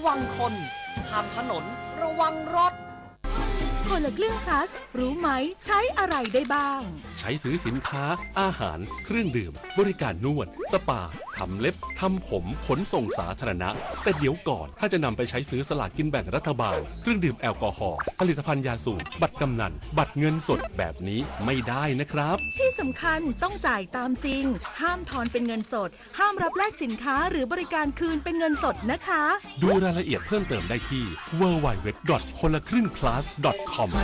ฟังคน ทำถนน ระวังรถ คนละครึ่ง plus รู้ไหม ใช้อะไรได้บ้าง ใช้ซื้อสินค้า อาหาร เครื่องดื่ม บริการนวด สปา ทำเล็บ ทำผม ขนส่งสาธารณะ แต่เดี๋ยวก่อน ถ้าจะนำไปใช้ซื้อสลากกินแบ่งรัฐบาล เครื่องดื่มแอลกอฮอล์ ผลิตภัณฑ์ยาสูบ บัตรกำนัล บัตรเงินสดแบบนี้ไม่ได้นะครับ ที่สำคัญต้องจ่ายตามจริง ห้ามทอนเป็นเงินสด ห้ามรับแลกสินค้าหรือบริการคืนเป็นเงินสดนะคะ ดูรายละเอียดเพิ่มเติมได้ที่ ดับเบิลยู ดับเบิลยู ดับเบิลยู ดอท คนละครึ่ง พลัส ดอท คอม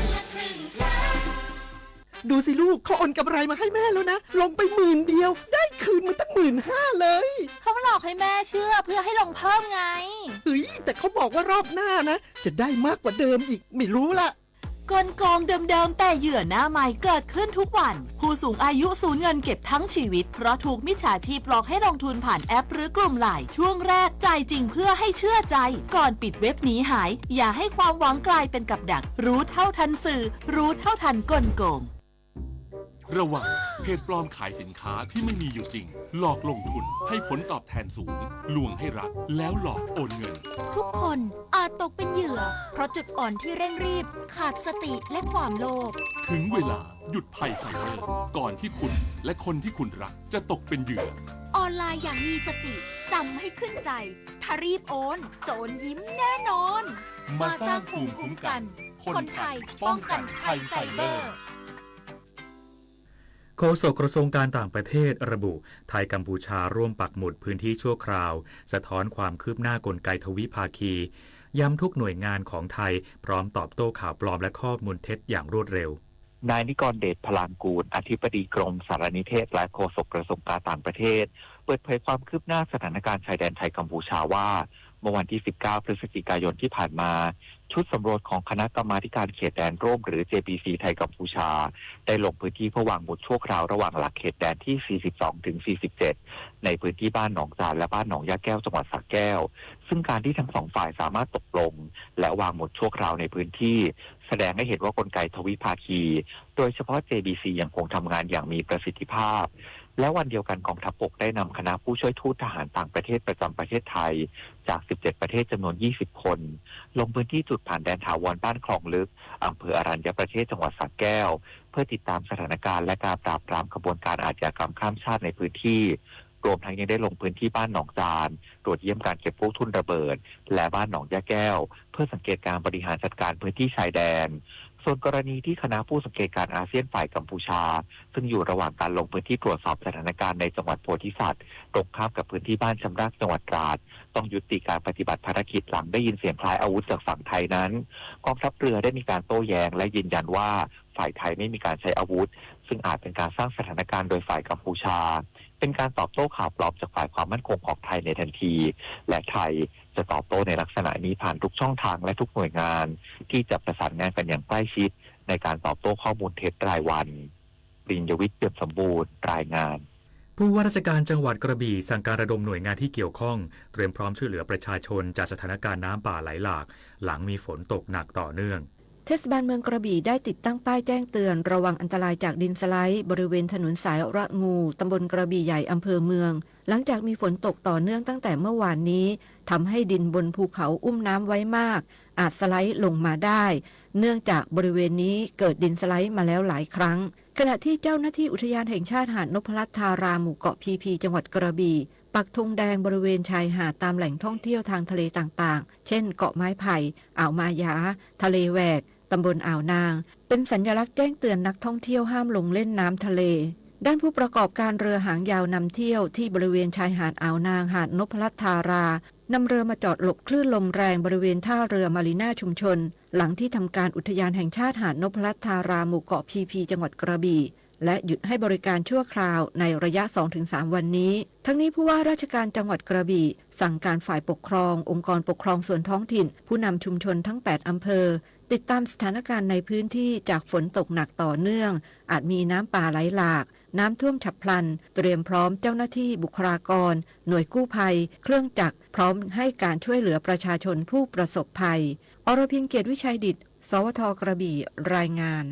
ดูสิลูก เขาโอนกำไรมาให้แม่แล้วนะ ลงไปหมื่นเดียว ได้คืนมาตั้งหมื่นห้าเลย เขาหลอกให้แม่เชื่อเพื่อให้ลงเพิ่มไง เฮ้ย แต่เขาบอกว่ารอบหน้านะ จะได้มากกว่าเดิมอีก ไม่รู้ละ กลโกงเดิมๆ แต่เหยื่อหน้าใหม่เกิดขึ้นทุกวัน ผู้สูงอายุสูญเงินเก็บทั้งชีวิต เพราะถูกมิจฉาชีพหลอกให้ลงทุนผ่านแอปหรือกลุ่มไลน์ ช่วงแรกจ่ายจริงเพื่อให้เชื่อใจ ก่อนปิดเว็บหนีหาย อย่าให้ความหวังกลายเป็นกับดัก รู้เท่าทันสื่อ รู้เท่าทันกลโกง ระวัง เพจปลอมขายสินค้าที่ไม่มีอยู่จริง หลอกลงทุนให้ผลตอบแทนสูง ลวงให้รัก แล้วหลอกโอนเงิน ทุกคนอาจตกเป็นเหยื่อ เพราะจุดอ่อนที่เร่งรีบ ขาดสติ และความโลภ ถึงเวลาหยุดภัยไซเบอร์ ก่อนที่คุณและคนที่คุณรักจะตกเป็นเหยื่อ ออนไลน์อย่างมีสติ จำให้ขึ้นใจ ถ้ารีบโอน โจรยิ้มแน่นอน มาสร้างภูมิคุ้มกัน คนไทยป้องกันภัยไซเบอร์ โฆษกกระทรวงการต่างประเทศระบุ ไทยกัมพูชาร่วมปักหมุดพื้นที่ชั่วคราว สะท้อนความคืบหน้ากลไกทวิภาคี ย้ำทุกหน่วยงานของไทยพร้อมตอบโต้ข่าวปลอมและข้อมูลเท็จอย่างรวดเร็ว นายนิกรเดช พลางกูล อธิบดีกรมสารนิเทศและโฆษกกระทรวงการต่างประเทศ เปิดเผยความคืบหน้าสถานการณ์ชายแดนไทยกัมพูชาว่า เมื่อวันที่ สิบเก้า พฤศจิกายนที่ผ่านมา ชุดสำรวจของคณะกรรมาธิการเขตแดนร่วมหรือ เจ บี ซี ไทยกัมพูชา ได้ลงพื้นที่เพื่อวางหมุดชั่วคราวระหว่างหลักเขตแดนที่ สี่สิบสอง ถึง สี่สิบเจ็ด ในพื้นที่บ้านหนองจานและบ้านหนองหญ้าแก้วจังหวัดสระแก้ว ซึ่งการที่ทั้งสองฝ่ายสามารถตกลง และวางหมุดชั่วคราวในพื้นที่ แสดงให้เห็นว่ากลไกทวิภาคี โดยเฉพาะ เจ บี ซี ยังคงทำงานอย่างมีประสิทธิภาพ และวันเดียวกันกองทัพบกได้นำคณะผู้ช่วยทูตทหารต่างประเทศประจำประเทศไทย จาก สิบเจ็ด ประเทศจำนวน ยี่สิบ คน ลงพื้นที่จุดผ่านแดนถาวรบ้านคลองลึก อำเภออรัญญประเทศจังหวัดสระแก้ว เพื่อติดตามสถานการณ์และการปราบปรามขบวนการอาชญากรรมข้ามชาติในพื้นที่ รวมทั้งยังได้ลงพื้นที่บ้านหนองจาน ตรวจเยี่ยมการเก็บกู้ทุ่นระเบิด และบ้านหนองหญ้าแก้ว เพื่อสังเกตการบริหารจัดการพื้นที่ชายแดน ส่วนกรณีที่คณะผู้สังเกตการณ์อาเซียนฝ่ายกัมพูชา ซึ่งอยู่ระหว่างการลงพื้นที่ตรวจสอบสถานการณ์ในจังหวัดโพธิสัตว์ ตรงข้ามกับพื้นที่บ้านชำรากจังหวัดตราด ต้องยุติการปฏิบัติภารกิจหลังได้ยินเสียงคล้ายอาวุธจากฝั่งไทยนั้น กองทัพเรือได้มีการโต้แย้งและยืนยันว่าฝ่ายไทยไม่มีการใช้อาวุธ ซึ่งอาจเป็นการสร้างสถานการณ์โดยฝ่ายกัมพูชา เป็นการตอบโต้ข่าวปลอมจากฝ่ายความมั่นคงของไทยในทันที และไทยจะตอบโต้ในลักษณะนี้ผ่านทุกช่องทางและทุกหน่วยงาน ที่จะประสานงานกันอย่างใกล้ชิด ในการตอบโต้ข้อมูลเท็จรายวัน ริญญวิทย์ เปี่ยมสมบูรณ์ รายงาน ผู้ว่าราชการจังหวัดกระบี่สั่งการระดมหน่วยงานที่เกี่ยวข้อง เตรียมพร้อมช่วยเหลือประชาชนจากสถานการณ์น้ำป่าไหลหลาก หลังมีฝนตกหนักต่อเนื่อง เทศบาลเมืองกระบี่ได้ติดตั้งป้ายแจ้งเตือนระวังอันตรายจากดินสไลด์บริเวณถนนสายระงู ตำบลกระบี่ใหญ่ อำเภอเมือง หลังจากมีฝนตกต่อเนื่องตั้งแต่เมื่อวานนี้ ทำให้ดินบนภูเขาอุ้มน้ำไว้มาก อาจสไลด์ลงมาได้ เนื่องจากบริเวณนี้เกิดดินสไลด์มาแล้วหลายครั้ง ขณะที่เจ้าหน้าที่อุทยานแห่งชาติหาดนพรัตน์ทาราหมู่เกาะพีพี จังหวัดกระบี่ ปักธงแดงบริเวณชายหาดตามแหล่งท่องเที่ยวทางทะเลต่างๆ เช่น เกาะไม้ไผ่ อ่าวมายา ทะเลแหวก ตำบลอ่าวนาง เป็นสัญลักษณ์แจ้งเตือนนักท่องเที่ยวห้ามลงเล่นน้ำทะเล ด้านผู้ประกอบการเรือหางยาวนำเที่ยวที่บริเวณชายหาดอ่าวนาง หาดนพรัตน์ทารา นำเรือมาจอดหลบคลื่นลมแรงบริเวณท่าเรือมารีน่าชุมชน หลังที่ทำการอุทยานแห่งชาติหาดนพรัตน์ทาราหมู่เกาะพีพี จังหวัดกระบี่ และหยุดให้บริการชั่วคราวในระยะ สองถึงสาม วันนี้ ทั้งนี้ผู้ว่าราชการจังหวัดกระบี่ สั่งการฝ่ายปกครอง องค์กรปกครองส่วนท้องถิ่น ผู้นำชุมชนทั้ง แปด อำเภอ ติดตามสถานการณ์ในพื้นที่จากฝนตกหนักต่อเนื่อง อาจมีน้ำป่าไหลหลาก น้ำท่วมฉับพลัน เตรียมพร้อมเจ้าหน้าที่บุคลากร หน่วยกู้ภัย เครื่องจักร พร้อมให้การช่วยเหลือประชาชนผู้ประสบภัย อรพิน เกียรติวิชัยดิษฐ์ สวท กระบี่ รายงาน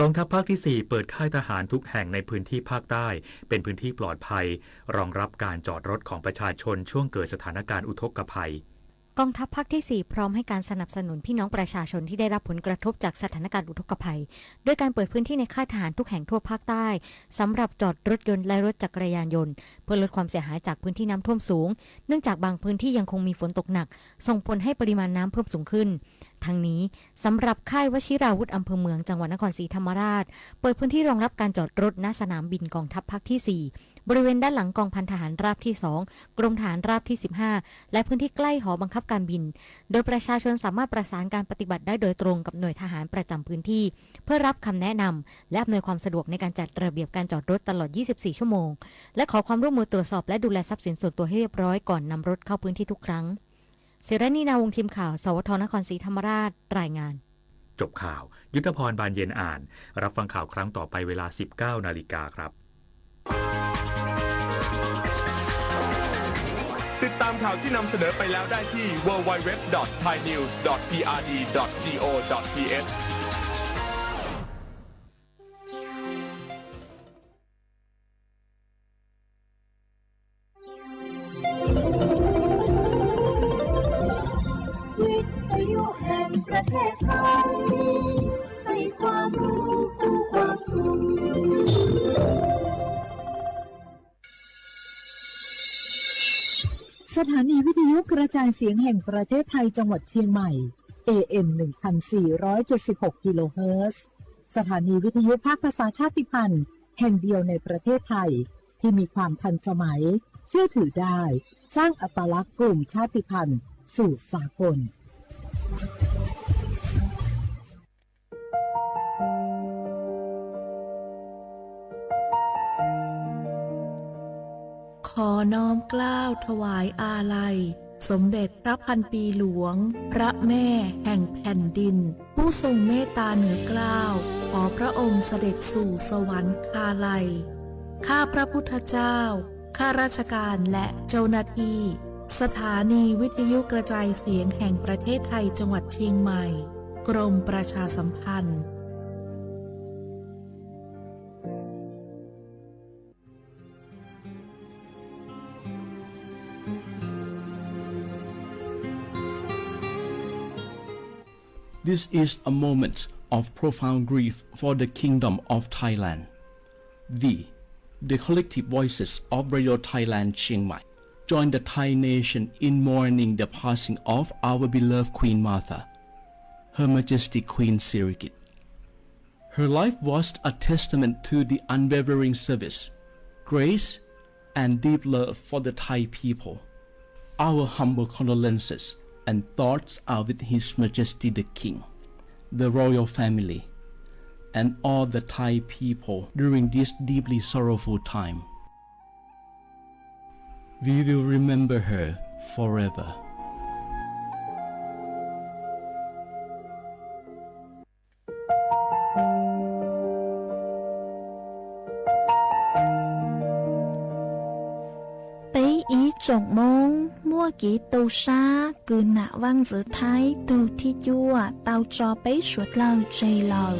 กองทัพภาคที่ สี่ เปิดค่ายทหารทุกแห่งในพื้นที่ภาคใต้ เป็นพื้นที่ปลอดภัย รองรับการจอดรถของประชาชนช่วงเกิดสถานการณ์อุทกภัย กองทัพภาคที่สี่พร้อมให้การสนับสนุนพี่น้องประชาชนที่ได้รับผลกระทบจากสถานการณ์อุทกภัย ด้วยการเปิดพื้นที่ในค่ายทหารทุกแห่งทั่วภาคใต้ สำหรับจอดรถยนต์และรถจักรยานยนต์ เพื่อลดความเสียหายจากพื้นที่น้ำท่วมสูง เนื่องจากบางพื้นที่ยังคงมีฝนตกหนัก ส่งผลให้ปริมาณน้ำเพิ่มสูงขึ้น ทั้งนี้ สำหรับค่ายวชิราวุธอำเภอเมืองจังหวัดนครศรีธรรมราช เปิดพื้นที่รองรับการจอดรถ ณ สนามบินกองทัพภาคที่สี่ บริเวณด้านหลังกองพันทหารราบที่สอง กรมทหารราบที่สิบห้า และพื้นที่ใกล้หอบังคับการบิน โดยประชาชนสามารถประสานการปฏิบัติได้โดยตรงกับหน่วยทหารประจำพื้นที่ เพื่อรับคำแนะนำ และอำนวยความสะดวกในการจัดระเบียบการจอดรถตลอด ยี่สิบสี่ ชั่วโมง และขอความร่วมมือตรวจสอบและดูแลทรัพย์สินส่วนตัวให้เรียบร้อยก่อนนำรถเข้าพื้นที่ทุกครั้ง ศิรนี นาวงศ์ ทีมข่าว สวท นครศรีธรรมราช รายงาน จบข่าว ยุทธพร บานเย็นอ่าน รับฟังข่าวครั้งต่อไปเวลา สิบเก้า นาฬิกาครับ ติดตามข่าวที่นำเสนอไปแล้วได้ที่ ดับเบิลยู ดับเบิลยู ดับเบิลยู ดอท ไทยนิวส์ ดอท พีอาร์ดี ดอท จี โอ ดอท ที เอช วิทยุแห่งประเทศไทย ให้ความรู้คู่ความสุข สถานีวิทยุกระจายเสียงแห่งประเทศไทยจังหวัดเชียงใหม่ เอ เอ็ม หนึ่งพันสี่ร้อยเจ็ดสิบหก กิโลเฮิรตซ์ สถานีวิทยุภาคภาษาชาติพันธุ์แห่งเดียวในประเทศไทย ที่มีความทันสมัย เชื่อถือได้ สร้างอัตลักษณ์กลุ่มชาติพันธุ์สู่สากล ขอน้อมเกล้าถวายอาลัย สมเด็จพระพันปีหลวง พระแม่แห่งแผ่นดิน ผู้ทรงเมตตาเหนือเกล้า ขอพระองค์เสด็จสู่สวรรคาลัย ข้าพระพุทธเจ้า ข้าราชการและเจ้าหน้าที่ สถานีวิทยุกระจายเสียงแห่งประเทศไทยจังหวัดเชียงใหม่ กรมประชาสัมพันธ์ This is a moment of profound grief for the Kingdom of Thailand. We, the collective voices of Radio Thailand Chiang Mai, join the Thai nation in mourning the passing of our beloved Queen Mother, Her Majesty Queen Sirikit. Her life was a testament to the unwavering service, grace, and deep love for the Thai people. Our humble condolences and thoughts are with His Majesty the King, the royal family, and all the Thai people during this deeply sorrowful time. We will remember her forever. Peb ib tsoom Hmoob muaj kev tu sab kws nam vaj ntxwv Thaib tug thib cuaj tau tso peb suav dlawg tseg lawm.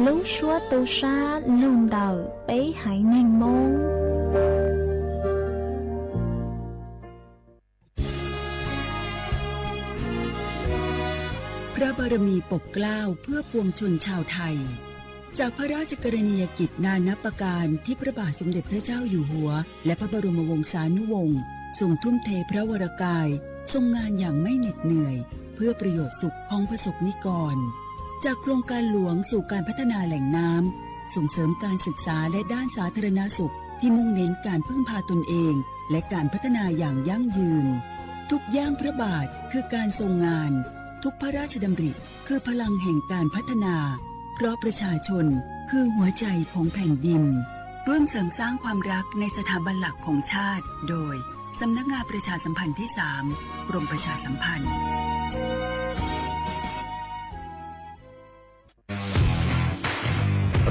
Lub suab tu sab lug ntawm peb haiv neeg Hmoob. พระบารมีปกเกล้าเพื่อปวงชนชาวไทย จากพระราชกรณียกิจนานับประการที่พระบาทสมเด็จพระเจ้าอยู่หัว และพระบรมวงศานุวงศ์ทรงทุ่มเทพระวรกาย ทรงงานอย่างไม่เหน็ดเหนื่อย เพื่อประโยชน์สุขของประสบนิกร จากโครงการหลวงสู่การพัฒนาแหล่งน้ำ ส่งเสริมการศึกษาและด้านสาธารณสุขที่มุ่งเน้นการพึ่งพาตนเอง และการพัฒนาอย่างยั่งยืน ทุกย่างพระบาทคือการทรงงาน ทุกพระราชดำริคือพลังแห่งการพัฒนา เพราะประชาชนคือหัวใจของแผ่นดิน ร่วมเสริมสร้างความรักในสถาบันหลักของชาติ โดย สำนักงานประชาสัมพันธ์ที่สาม กรมประชาสัมพันธ์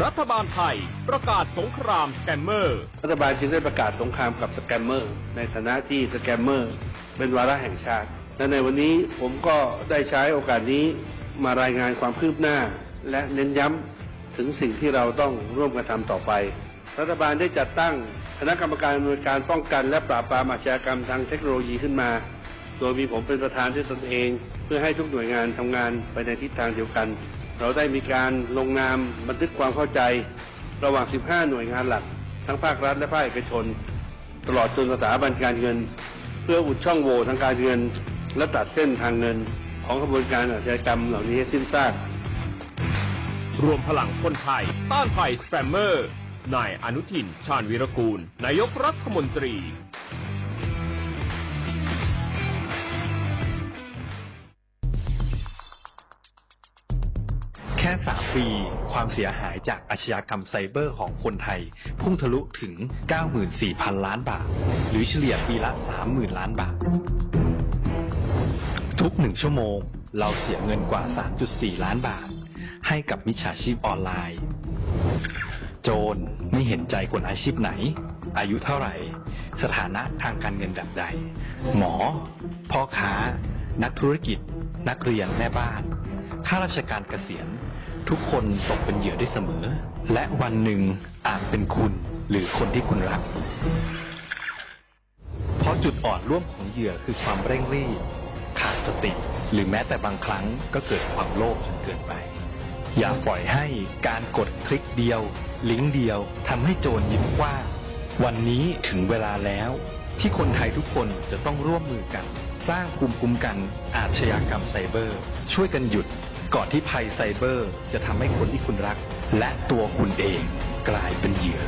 รัฐบาลไทยประกาศสงครามสแกมเมอร์ รัฐบาลจึงได้ประกาศสงครามกับสแกมเมอร์ ในฐานะที่สแกมเมอร์เป็นวาระแห่งชาติ และในวันนี้ผมก็ได้ใช้โอกาสนี้มารายงานความคืบหน้า และเน้นย้ำถึงสิ่งที่เราต้องร่วมกันทำต่อไป รัฐบาลได้จัดตั้งคณะกรรมการอำนวยการป้องกันและปราบปรามอาชญากรรมทางเทคโนโลยีขึ้นมา โดยมีผมเป็นประธานด้วยตนเอง เพื่อให้ทุกหน่วยงานทำงานไปในทิศทางเดียวกัน เราได้มีการลงนามบันทึกความเข้าใจระหว่าง สิบห้า หน่วยงานหลัก ทั้งภาครัฐและภาคเอกชน ตลอดจนสถาบันการเงิน เพื่ออุดช่องโหว่ทางการเงิน และตัดเส้นทางเงินของขบวนการอาชญากรรมเหล่านี้ให้สิ้นซาก รวมพลังคนไทยต้านภัยสแปมเมอร์ นายอนุทิน ชาญวีรกูล นายกรัฐมนตรี แค่ สาม ปี ความเสียหายจากอาชญากรรมไซเบอร์ของคนไทย พุ่งทะลุถึง เก้าหมื่นสี่พันล้านบาท หรือเฉลี่ยปีละ สามหมื่นล้านบาท ทุกหนึ่งชั่วโมง เราเสียเงินกว่า สามจุดสี่ล้านบาท ให้กับมิจฉาชีพออนไลน์ โจรไม่เห็นใจคนอาชีพไหน อายุเท่าไหร่ สถานะทางการเงินแบบใด หมอ พ่อค้า นักธุรกิจ นักเรียน แม่บ้าน ข้าราชการเกษียณ ทุกคนตกเป็นเหยื่อได้เสมอ และวันหนึ่งอาจเป็นคุณหรือคนที่คุณรัก เพราะจุดอ่อนร่วมของเหยื่อคือความเร่งรีบ ขาดสติ หรือแม้แต่บางครั้งก็เกิดความโลภจนเกินไป อย่าปล่อยให้การกดคลิกเดียว ลิงก์เดียวทำให้โจรยิ้มกว้าง วันนี้ถึงเวลาแล้ว ที่คนไทยทุกคนจะต้องร่วมมือกัน สร้างภูมิคุ้มกันอาชญากรรมไซเบอร์ ช่วยกันหยุด ก่อนที่ภัยไซเบอร์จะทำให้คนที่คุณรัก และตัวคุณเองกลายเป็นเหยื่อ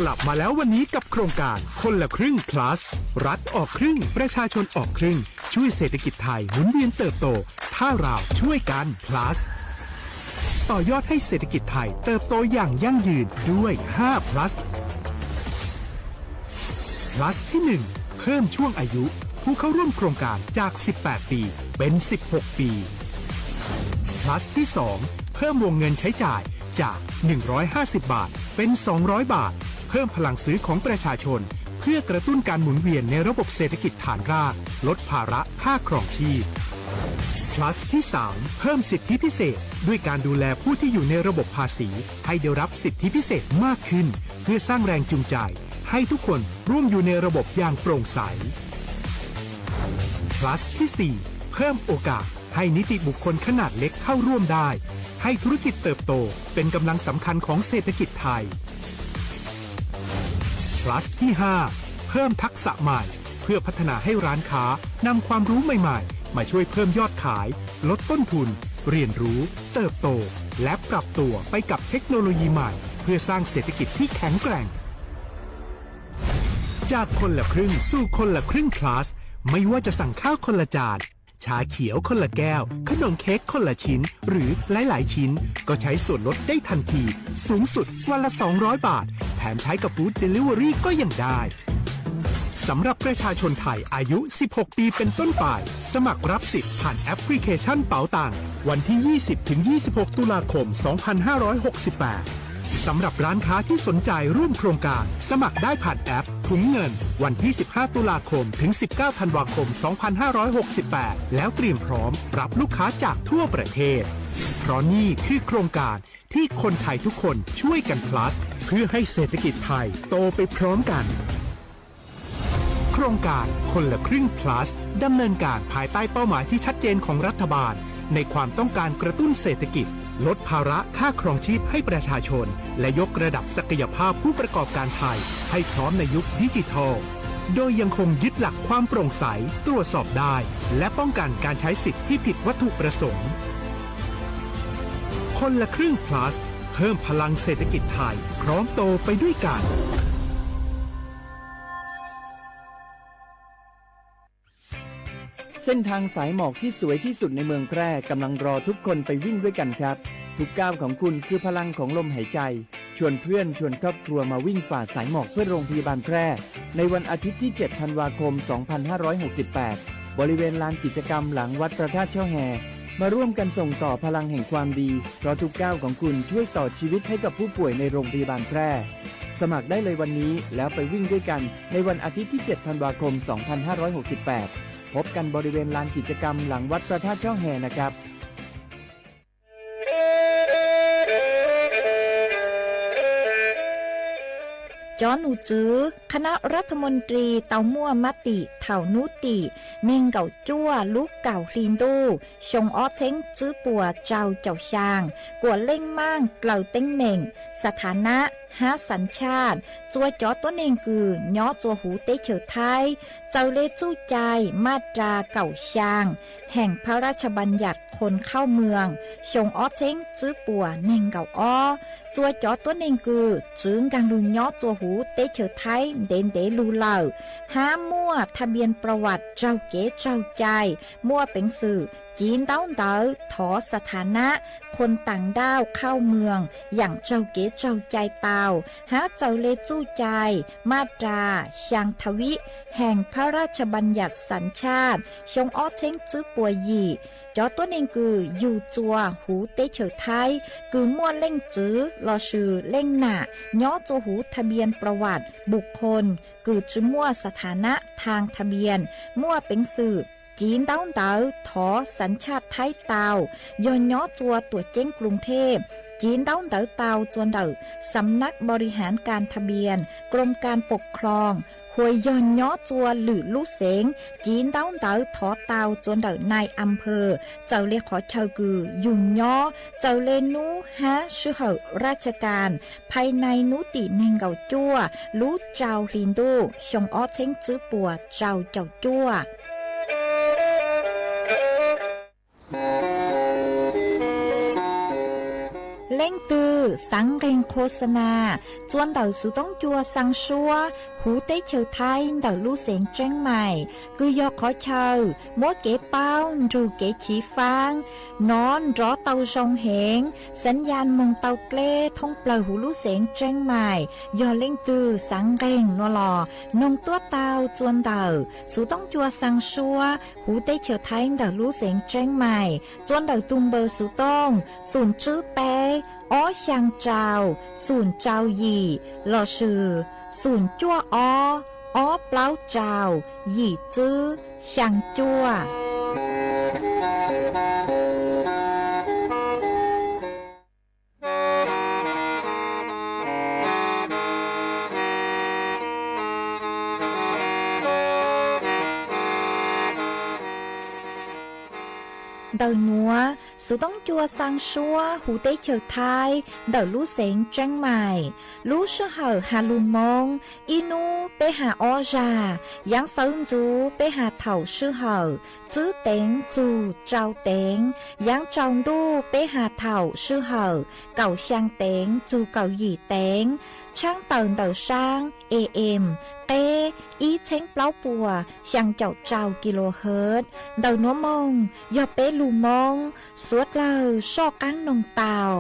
กลับมาแล้ววันนี้กับโครงการคนละครึ่ง plus รัฐออกครึ่ง ประชาชนออกครึ่ง ช่วยเศรษฐกิจไทยหมุนเวียนเติบโต ถ้าเราช่วยกัน plus ต่อยอดให้เศรษฐกิจไทยเติบโตอย่างยั่งยืนด้วย ห้า plus plus ที่ หนึ่ง เพิ่มช่วงอายุผู้เข้าร่วมโครงการจาก สิบแปด ปี เป็น สิบหก ปี plus ที่ สอง เพิ่มวงเงินใช้จ่ายจาก หนึ่งร้อยห้าสิบ บาท เป็น สองร้อย บาท เพิ่มพลังซื้อของประชาชน เพื่อกระตุ้นการหมุนเวียนในระบบเศรษฐกิจฐานราก ลดภาระค่าครองชีพ plus ที่ สาม เพิ่มสิทธิพิเศษ ด้วยการดูแลผู้ที่อยู่ในระบบภาษี ให้ได้รับสิทธิพิเศษมากขึ้น เพื่อสร้างแรงจูงใจ ให้ทุกคนร่วมอยู่ในระบบอย่างโปร่งใส plus ที่ สี่ เพิ่มโอกาสให้นิติบุคคลขนาดเล็กเข้าร่วมได้ ให้ธุรกิจเติบโตเป็นกำลังสำคัญของเศรษฐกิจไทย plus ที่ ห้า เพิ่มทักษะใหม่ เพื่อพัฒนาให้ร้านค้านำความรู้ใหม่ๆ มาช่วยเพิ่มยอดขาย ลดต้นทุน เรียนรู้ เติบโต และปรับตัวไปกับเทคโนโลยีใหม่ เพื่อสร้างเศรษฐกิจที่แข็งแกร่ง จากคนละครึ่งสู่คนละครึ่ง plus ไม่ว่าจะสั่งข้าวคนละจาน ชาเขียวคนละแก้ว ขนมเค้กคนละชิ้น หรือหลายๆ ชิ้น ก็ใช้ส่วนลดได้ทันที สูงสุดวันละ สองร้อย บาท แถมใช้กับ Food Delivery ก็ยังได้ สำหรับประชาชนไทยอายุ สิบหก ปีเป็นต้นไป สมัครรับสิทธิ์ผ่านแอปพลิเคชันเป๋าตัง วันที่ ยี่สิบ ถึง ยี่สิบหก ตุลาคม สองพันห้าร้อยหกสิบแปด สำหรับร้านค้าที่สนใจร่วมโครงการ สมัครได้ผ่านแอปถุงเงิน วันที่ สิบห้า ตุลาคม ถึง สิบเก้า ธันวาคม สองพันห้าร้อยหกสิบแปด แล้วเตรียมพร้อมรับลูกค้าจากทั่วประเทศ เพราะนี่คือโครงการที่คนไทยทุกคนช่วยกัน plus เพื่อให้เศรษฐกิจไทยโตไปพร้อมกัน โครงการคนละครึ่ง plus ดำเนินการภายใต้เป้าหมายที่ชัดเจนของรัฐบาล ในความต้องการกระตุ้นเศรษฐกิจ ลดภาระค่าครองชีพให้ประชาชน และยกระดับศักยภาพผู้ประกอบการไทย ให้พร้อมในยุคดิจิทัล โดยยังคงยึดหลักความโปร่งใส ตรวจสอบได้ และป้องกันการใช้สิทธิ์ที่ผิดวัตถุประสงค์ คนละครึ่ง plus เพิ่มพลังเศรษฐกิจไทย พร้อมโตไปด้วยกัน เส้นทางสายหมอกที่สวยที่สุดในเมืองแพร่กำลังรอทุกคนไปวิ่งด้วยกันครับ ทุกก้าวของคุณคือพลังของลมหายใจ ชวนเพื่อนชวนครอบครัวมาวิ่งฝ่าสายหมอกเพื่อโรงพยาบาลแพร่ ในวันอาทิตย์ที่ เจ็ด ธันวาคม สองพันห้าร้อยหกสิบแปด บริเวณลานกิจกรรมหลังวัดพระธาตุช่อแฮ มาร่วมกันส่งต่อพลังแห่งความดี เพราะทุกก้าวของคุณช่วยต่อชีวิตให้กับผู้ป่วยในโรงพยาบาลแพร่ สมัครได้เลยวันนี้แล้วไปวิ่งด้วยกัน ในวันอาทิตย์ที่ เจ็ด ธันวาคม สองพันห้าร้อยหกสิบแปด พบกันบริเวณลานกิจกรรมหลังวัดพระธาตุช่อแฮนะครับ Cov num tswv คณะรัฐมนตรี tau muaj mab tim thaum hnub tim nees nkaum cuaj lub kaum hli ntuj xyoo ob txheeb tswb puas rau caum xyaa kuas leej maaj dlaws teeb meem สถานะ hab สัญชาติ txua cov tuab neeg kws nyob txua huv teb chaws Thaib txawm le txuj cai maj ras kaum xyaa แห่งพระราชบัญญัติคนเข้าเมือง xyoo ob txheeb tswb puas nees nkaum ob. Txua cov tuab neeg kws tswv nkaag lug nyob txua huv teb chaws Thaib ntev ntev lug lawm hab muaj ทะเบียนประวัติ raug kev tsaug cai, muaj peev xwm civ ntaub ntawv thov สถานะ คนต่างด้าวเข้าเมือง yaam raug kev tsaug cai tau hab txawm le txuj cai maj ras xyaa tha vib แห่งพระราชบัญญัติสัญชาติ xyoo ob txheeb tswb puas yim. Cov tuab neeg kws yug txua huv teb chaws Thaib kws muaj leej txwv lossis leej nam nyob txua huv ทะเบียนประวัติบุคคล kws tsi muaj สถานะทางทะเบียน muaj peev xwm civ ntaub ntawv thov สัญชาติ Thaib tau, yog nyob txua tuam ceeb กรุงเทพ civ ntaub ntawv tau txua ntawm สำนักบริหารการทะเบียน กรมการปกครอง hua yog nyob txua lwm lub xeev civ ntaub ntawv thov tau txua ntawm นายอำเภอ txawm le qhov chaw kws yug nyob, txawm le nub hab sij hawm ราชการ ภายใน hnub tim nees nkaum cuaj lub rau hli ntuj xyoo ob txheeb tswb puas rau caum cuaj. Leej twg xaav nqeeg โฆษณา txua ntawm xuv toob cua xaa suab huv teb chaws Thaib ntawm lub xeev Tseeb Mais, kws yog qhov chaw muab kev paub nrug kev chiv faab nov nrov tau zoo heev, สัญญาณ moog tau dleb thoob plawg huv lub xeev Tseeb Mais. Yog leej twg xaav nqeeg nuav los noog tuab tau txua ntawm xuv toob cua xaa suab huv teb chaws Thaib ntawm lub xeev Tseeb Mais, txua ntawm tug npawb xuv tooj xum tswb peb ob xyaa rau xum rau yim lossis xum cuaj ob ob plaub rau yim tswb xyaa cuaj. Ntawm nuav, xuv toob cua xaa suab huv teb chaws Thaib ntawm lub xeev Tseeb Mais. Lub sij hawm has lug Moob, ib nub peb has ob zag, yaav xawv ntxuv peb has thaum sij hawm tswb teev txug rau teev, yaav tsaus ntuj peb has thaum sij hawm kaum xyaa teev txug kaum yim teev, tshaab tawm ntawm saab AM qeb ib txheeb plaub puas xyaa caum rau kilohertz. Ntawm nuav moog yog peb lug Moob, suav dlawg soj qaab noog tau.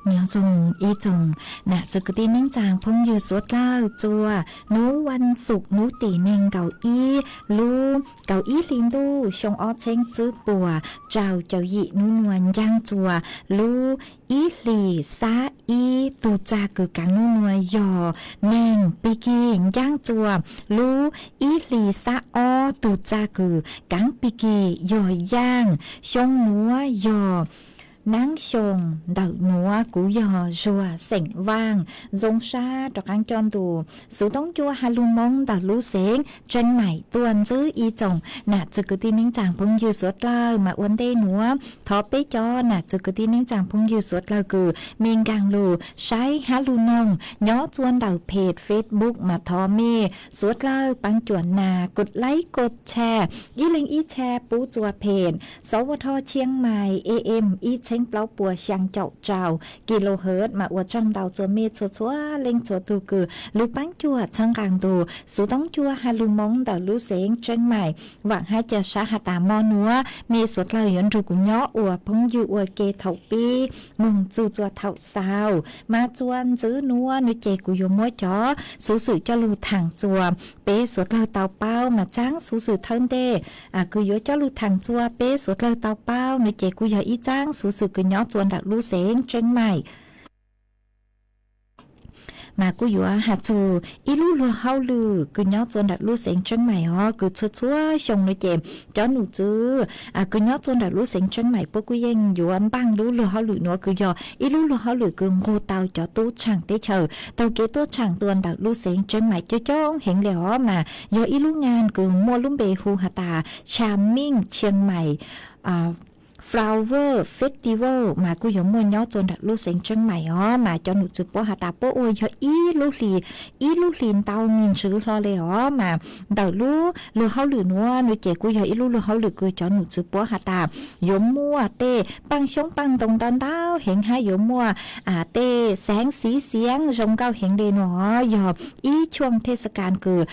Nyob zoo ib tsoom nam txwv kwv tij neej tsaa phooj ywg suav dlawg txua, nub vas xuv nub tim neeg nkaum ib lub kaum ib hli ntuj xyoo ob txheeb tswb puas rau caum yim nub nuav ncaaj txua lub ib hlis xab ib. Tug txag kws kaav nub nuav yog neeg pig kig ncaaj txua lub ib hlis xab ob. Tug txag kws kaav pig kig yog yaaj. Xyoo nuav yog naab xyoo. Ntawm nuav kuv yog Zuag xeem Vaaj, zoo sab rov qaab coj ntu xuv toob cua has lug Moob ntawm lub xeev Tseeb Mais tuaj ntxiv. Ib tsoom nam txwv kwv tij neej tsaa phooj ywg suav dlawg mas ua ntej nuav thov peb cov nam txwv kwv tij neej tsaa phooj ywg suav dlawg kws mej nkaag lug saib has lug noog nyob txua ntawm peg Facebook mas thov mej suav dlawg paab cuam nas kos laib kos tshaj, ib leeg ib tshaj pub txua peg Sawv Ua Tho Tsheej Mais AM ib txheeb plaub puas xyaa caum rau kilohertz mas ua tsaug ntau txua mej txhua txhua leej txhua tug kws lug paab cuam txhawb nqaa ntu xuv toob cua has lug Moob ntawm lub xeev Tseeb Mais. Vaam hab ca sab has tas mo nuav mej suav dlawg yuav nrug kuv nyob ua phooj ywg ua ke thaum pib moog txug txua thaum xaus. Mas txua ntxiv nuav nuav ces kuv yuav muab cov xuv xwm coj lug thaam txua peb suav dlawg tau paub. Mas tsaab xuv xwm thawj ntej kws yuav coj lug thaam txua peb suav dlawg tau paub nuav ces kuj yog ib tsaab xuv xwm kws nyob txua ntawm lub xeev Tseeb Mais. mas kuj yuav has txug ib lub luag hauj lwm kws nyob txua ntawm lub xeev Tseeb Maim os, kws txhua txhua xyoo no ces cov num tswv kws nyob txua ntawm lub xeev Tseeb Maim puab kuj yeej yuav npaaj lub luag hauj lwm nuav kws yog ib lub luag hauj lwm kws nqug tau cov tub tshaam teb chaws taug kev tuaj tshaam tua ntawm lub xeev Tseeb Maim coob coob heev le os, mas yog ib lub ngan kws muaj lub npe hu has tas Cha Ming Chiang Mai Flower Festival mas kuj yuav muaj nyob txua ntawm lub xeev Tseeb Maim os, mas cov num tswv puab has tas puab ua yog ib lub hli, ib lub hli ntau me ntsis hlo le os, mas ntawm lub luag hauj lwm nuav no ces kuj yog ib lub luag hauj lwm kws cov num tswv puab has tas yuav muaj tej paaj xyoob paaj ntoo ntau ntau heev hab yuav muaj tej xeev xiv xiav zoo nkauj heev le nuav, yog ib tshooj thej xa kas kws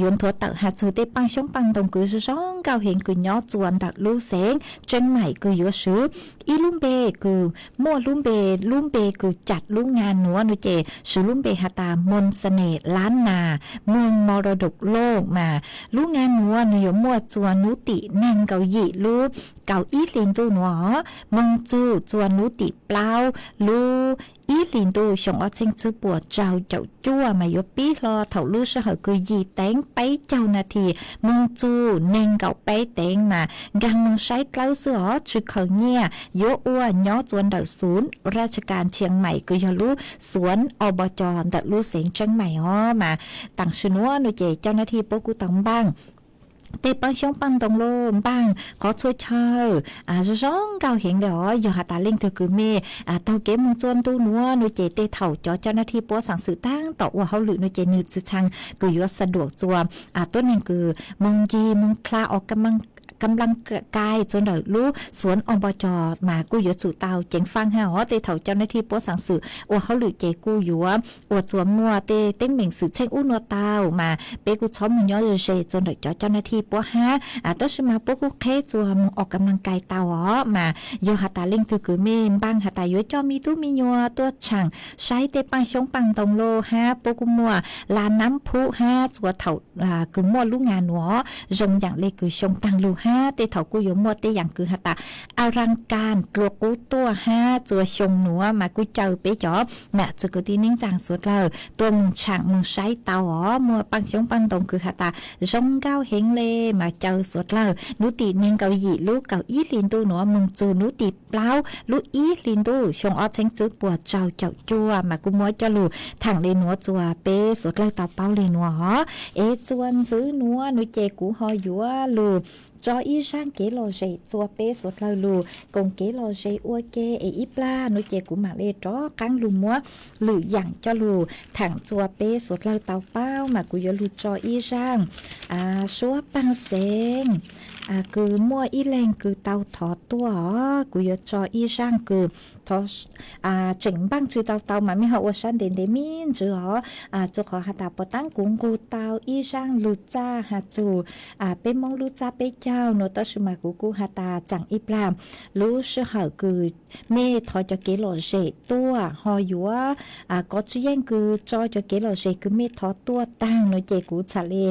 yuav nthuav tawm has txug tej paaj xyoob paaj ntoo kws zoo nkauj heev kws nyob txua ntawm lub xeev Tseeb Maim kws yuav swv ib lub npe kws muaj lub npe, lub npe kws cam lub ngan nuav no ces swv lub npe has tas Moos Xas Nes Lab Nas Moog Mos Dos Loj mas lub ngan nuav nwg yuav muaj txua nub tim neeg nkaum yim lub kaum ib hli ntuj nuav, moog txug txua nub tim plaub lub ib hli ntuj xyoo ob txheeb tswb puas rau caum cuaj mas yuav pib hlo thaum lub sij hawm kws yim teev peb caug nas this moog txug neeg nkaum peb teev mas nkaag moog saib dlawb xwb os, tsi khaws nyiaj, yuav ua nyob txua ntawm xuv raj tsas kas Tshiav Maim kws yog lub xuv ob pov cos ntawm lub xeev Tseeb Maim os, mas taam sim nuav no ces cov nas thi puab kuj tau npaaj tej paaj xyoob paaj ntoo loj npaaj qhov txhua chaw zoo zoo nkauj heev le os, yog has tas leej twg kws mej taug kev moog txua ntu nuav no ces tej thaum cov cov nas thi puab xaam xwm taab tom ua hauj lwm no ces nwg tsi txhaj kws yuav xa duam txua tuab neeg kws moog ncig moog dlha ua kam laj kai txua ntawm lub xuv ob pov cos mas kuj yuav tsum tau ceev faaj hab os, tej thaum cov nas thi puab xaam xwm ua hauj lwm ces kuj yuav ua txua muaj tej teeb meem xwm txheej ub nuav tau mas peb kuj txhob moog nyob ze ze txua ntawm cov cov nas thi puab hab, tab sis mas puab kuj qheb txua moog ua kam laj kai tau os, mas yog has tas leej twg kws mej npaaj has tas yuav coj me tub me nyuam tuaj tshaam saib tej paaj xyoob paaj ntoo loj hab puab kuj muaj laj nab phub hab txua thaum kws muaj lub ngan nuav zoo yaam le kws xyoo taag lug hab tej thaum kuj yuav muaj tej yaam kws has tas a raj kas dlua qub tuaj hab txua xyoo nuav mas kuj caw peb cov nam txiv kwv tij neej tsaa suav dlawg tuaj moog tshaam moog saib tau os, muaj paaj xyoob paaj ntoo kws has tas zoo nkauj heev le mas caw suav dlawg nub tim neeg nkaum yim lub kaum ib hli ntuj nuav moog txug nub tim plaub lub ib hli ntuj xyoo ob txheeb tswb puas rau caum cuaj mas kuj muab coj lug thaam le nuav txua peb suav dlawg tau paub le nuav os. Es txua ntxiv nuav no ces kuv ho yuav lug tso ib zaaj kev lom zem txua peb suav dlawg lug koom kev lom zem ua ke es ib plag no ces kuv maam le rov qaab lug muab lwm yaam coj lug thaam txua peb suav dlawg tau paub mas kuv yuav lug tso ib zaaj suab paaj xeev kws muaj ib leeg kws tau thov tuaj os, kuv yuav tso ib zaaj kws tseem npaaj tsi tau tau mas mej ho ua sab ntev ntev me ntsis os, rua qhov has tas puas taab kuv nqug tau ib zaaj lug txaj has txug peb Moob lub txaj peb caug nuav tab sis mas kuv kuj has tas tsaam ib plag lub sij hawm kws mej thov cov kev lom zem tuaj ho yuav kov tsi yeej kws tso cov kev lom zem kws mej thov tuaj taag no ces kuv txhad le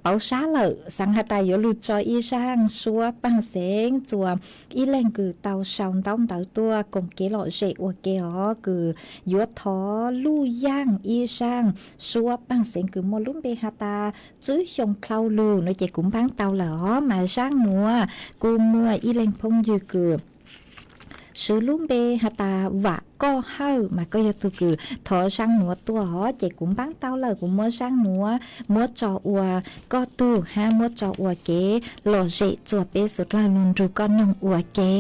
pauv sab lawm, xaav has tas yuav lug tso ib zaaj suab paaj xeev txua ib leeg kws tau sau ntaub ntawv tuaj koom kev lom zem ua ke os, kws yuav thov luj yaaj ib zaaj suab paaj xeev kws muaj lub npe has tas Tswb Xyoo Dlhau Lug no ces kuv npaab tau lawm os, mas zaaj nuav kuj muaj ib leeg phooj ywg kws swv lub npe has tas Vam Koj Hawj mas koj yog tug kws thov zaaj nuav tuaj os, ces kuv npaab tau lawm, kuv muab zaaj nuav muab tso ua koj tug hab muab tso ua kev lom zem txua peb suav dlawg lug nrug koj noog ua ke.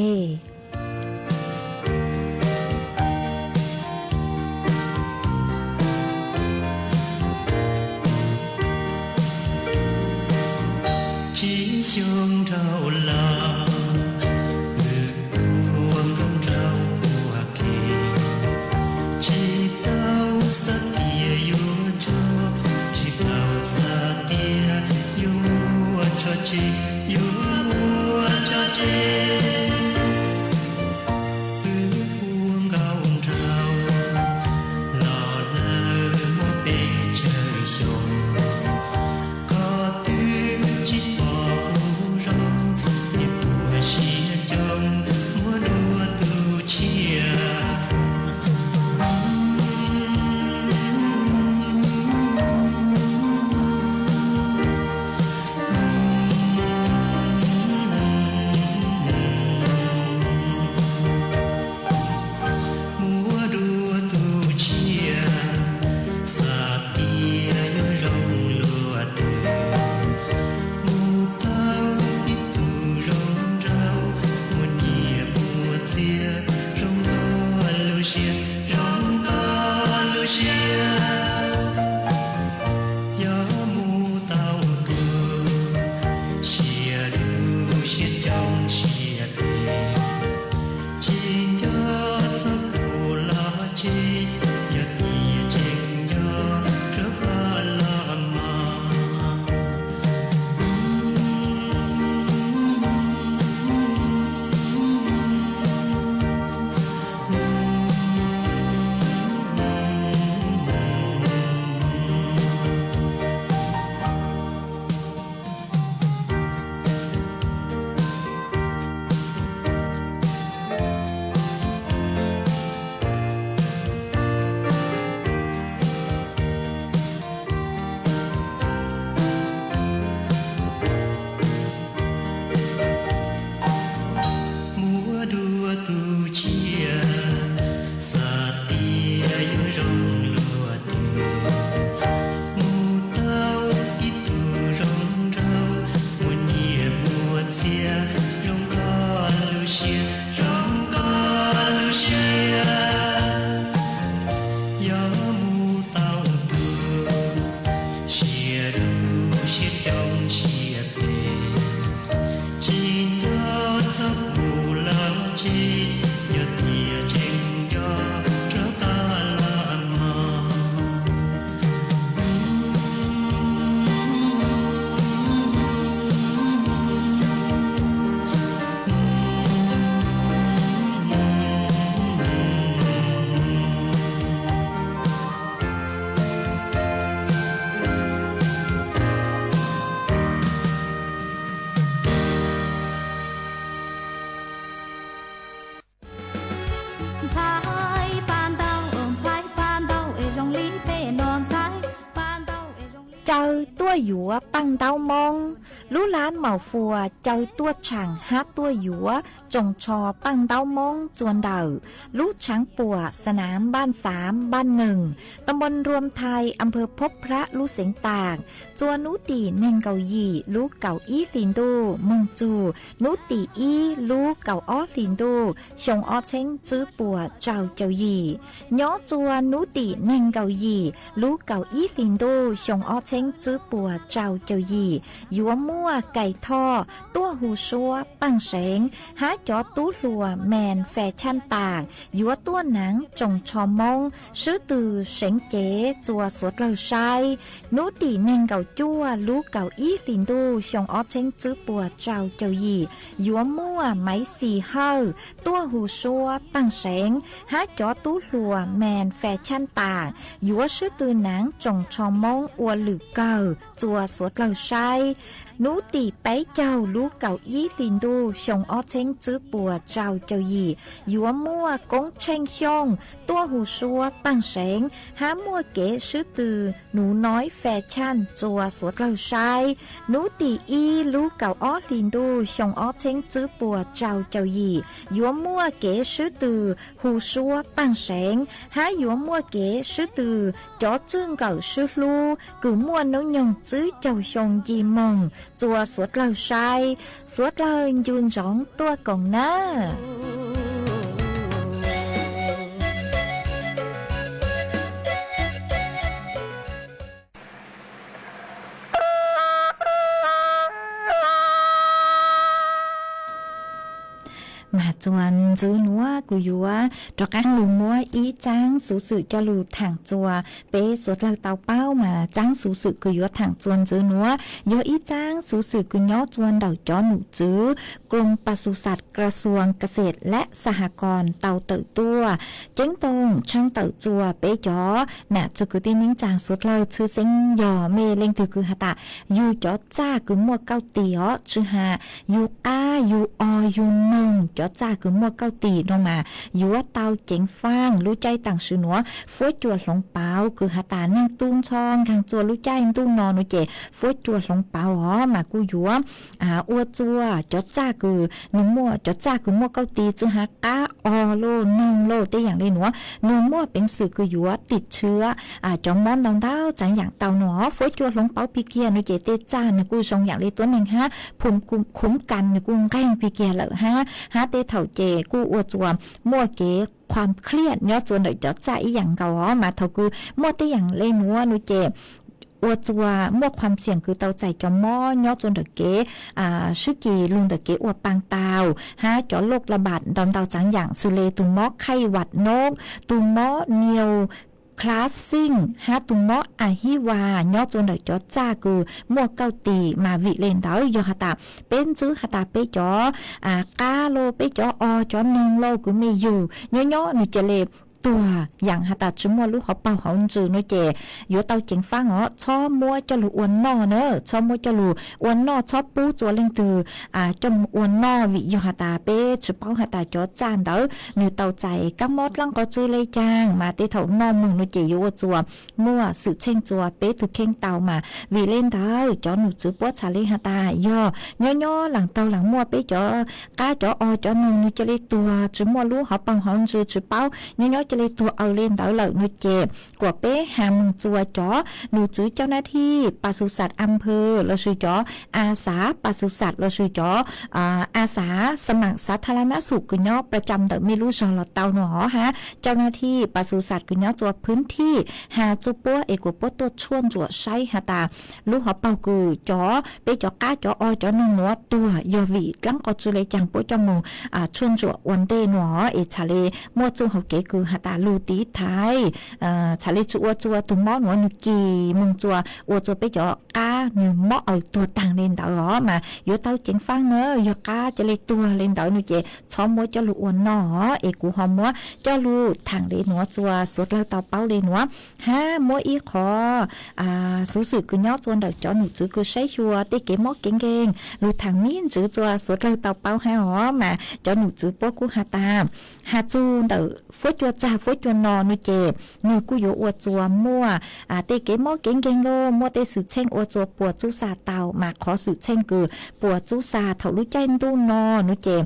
Tsib xyoo dhau los, wb ua nkauj nraug ua ke, tsis tau xav tias yuav tso, tsis tau xav tias yuav muaj tso tseg, yuav muaj tso tseg. Wb ua nkauj nraug los lawm muaj peb tsawg xyoo, koj twb tsis pom kuv zoo, Tsis nco txog kuv los tseg, yog tias tseem nco rau koj los mog. Muab dua tus tsiaj, xav tias yuav zoo luaj twg, mus tau ib tug zoo nraug, muaj nyiaj muaj txiag, zoo nkauj lub siab, zoo nkauj lub siab. Yog mus tau tus siab dub siab coob siab phem, tsis nco txog kuv los tseg, yog tias tseem nco rau koj los mog. Ntxhais paj ntaub, ntxhais paj ntaub es zoo li peb no ntxhais paj ntaub es zoo li. Caw tuaj yuav paj ntaub Moob. Lub lab Maus Fuas caw tuaj tshaam hab tuaj yuav tsoos tsho paj ntaub Moob txua ntawm lub tshaav puam Xanav Npaj Xav Npaj Nees, ta npoo Nruam Thais, am pawg Phob Phrab lub xeev Taas, txua hnub tim nees nkaum yim lub kaum ib hlis ntuj moog txug hnub tim ib lub kaum ob hlis ntuj xyoo ob txheeb tswb puas rau caum yim. Nyob txua hnub tim nees nkaum yim lub kaum ib hlis ntuj xyoo ob txheeb tswb puas rau caum yim, yuav muaj Kais Thoj tuaj hu suab Paaj Seev hab cov tub hluas Mes Fes Tshaaj Taas yuav tuaj naav tsoos tsho Moob swb tw seev cev txua suav dlawg saib. Hnub tim nees nkaum cuaj lub kaum ib hlis ntuj xyoo ob txheeb tswb puas rau caum yim, yuav muaj Maiv Xis Hawj tuaj hu suab Paaj Seev hab cov tub hluas Mes Fes Tshaaj Taas yuav swb tw naav tsoos tsho Moob ua lwm kawg txua suav dlawg saib. Hnub tim peb caug lub kaum ib hlis ntuj xyoo ob txheeb tswb puas rau caum yim, yuav muaj Koob Tsheej Xyooj tuaj hu suab Paaj Seev hab muaj kev swb tw Nuv Noiv Fes Tshaaj txua suav dlawg saib. Hnub tim ib lub kaum ob hlis ntuj xyoo ob txheeb tswb puas rau caum yim, yuav muaj kev swb tw hu suab Paaj Seev hab yuav muaj kev swb tw cov txwj nkawm swb hlub kws muaj noob nyoog tswb caug xyoo nci moog txua suav dlawg saib. Suav dlawg ncu ntsoov tuaj koom nab. Mas txuas ntxiv nuav kuv yuav rov qaab lug muab ib tsaab xuv xwm coj lug thaam txuas peb suav dlawg tau paub. Mas tsaab xuv xwm kws yuav thaam txuas ntxiv nuav yog ib tsaab xuv xwm kws nyob txuas ntawm cov nom tswv กรมปศุสัตว์ กระทรวงเกษตรและสหกรณ์ tau tawm tuaj ceeb toom tshaaj tawm txuas peb cov nam txiv kwv tij neej tsaa suav dlawg. Tshwj xeeb yog mej leej twg kws has tas yug cov txaj kws muaj kauj tis os, tsi has yug qab yug o yug noog cov txaj kws muaj kauj tis no mas yuav tau ceev faaj lub caij taam sim nuav. Fuab cua hloov pauv kws has tas neeg tu ntxhov nkaag txuas lub caij ntuj no nuav ces fuab cua hloov pauv os mas kuj yuav ua txuas cov txaj kws nwg muaj, cov txaj kws muaj kauj tis tsi has qab o lauj noog lauj tej yaam le nuav nwg muaj peev xwm kws yuav tim tshwv cov mob ntau ntau tsav yaam tau no. Fuab cua hloov pauv pig kiag no ces tej txaj nwg kuj zoo yaam le tuab neeg hab phum khuv kas nwg kuj nqeeg pig kiag lawm hab, hab tej thaum ces kuj ua txuas muaj kev khuam khliaj nyob txuas ntawm cov txaj ib yaam nkaus os. Mas thaum kws muaj tej yaam le nuav no ces ua txuas muaj khuam xiam kws tau txais cov mob nyob txua ntawm kev swb kis lug ntawm kev ua paag tau, hab cov loj la bam ntau ntau txaav yaam xws le tug mob khaij vam nob, tug mob niu klas xij, hab tug mob a hiv vas nyob txua ntawm cov txaj kws muaj kauj tis. Mas vim le ntawd yog has tas peb ntxwb has tas peb cov qab los peb cov o cov noog los kws me yug nyob nyob nwg ca le tuag yaam has tas tsi muaj lub hauv paug hauv ntsws no ces yuav tau ceev faab os, txhob muab coj lug ua noj na, txhob muab coj lug ua noj, txhob pub txua leej twg coj moog ua noj, vim yog has tas peb tsi paub has tas cov txaj ntawd nwg tau txais kaab mob dlaab qhov tsw le caag mas tej thaum noj moog no ces yuav ua txua muaj xwm txheej txua peb tug kheej tau. Mas vim le ntawd cov num txwv puab txhad le has tas yog nyob nyob laam taug laam muaj peb cov qab cov o cov noog nwg ca le tuag tsi muaj lub hauv paug hauv ntsws tsi paub nyob nyob ca le tuag aws le ntawd lawm no ces kuas peb has moog txua cov num txwv cau nav thij pas xus xas a nphaw lossis cov a xav pas xus xas lossis cov a xav xa maam xav tha la nab xum kws nyob pla cam ntawm mej lub zog los tau no hab cau nav thij pas xus xas kws nyob txua phwv thij has txua puab es kuas puab tuaj tshuaj ntsuam saib has tas lub hauv paug kws cov peb cov qab cov o cov noog nuav tuag yog vim dlaab qhov tsw le caag puab coj moog tshuaj ntsuam ua ntej nuav es txhad le muaj txuj hauv kev kws has tas lug tiv thaiv txhad le tsi ua txua tug mob nuav nwg kis moog txua ua txua peb cov qab nwg mob aws tuag taag le ntawd os. Mas yuav tau ceev faab na, yog qab ca le tuag le ntawd no ces txhob muab coj lug ua noj os, es kuv ho muab coj lug thaam le nuav txua suav dlawg tau paub le nuav hab muab ib qhov xuv xwm kws nyob txua ntawm cov num txwv kws saib xyuas tej kev mob kev nkeeg lug thaam mib ntsws txua suav dlawg tau paub hab os. Mas cov num txwv puab kuj has tas has txug ntawm fuab cua txag fuab cua no no ces nwg kuj yuav ua txua muaj tej kev mob kev nkeeg los muaj tej xwm txheej ua txua puas txub xa tau. Mas qhov xwm txheej kws puas txub xa thaum lub caij ntuj no no ces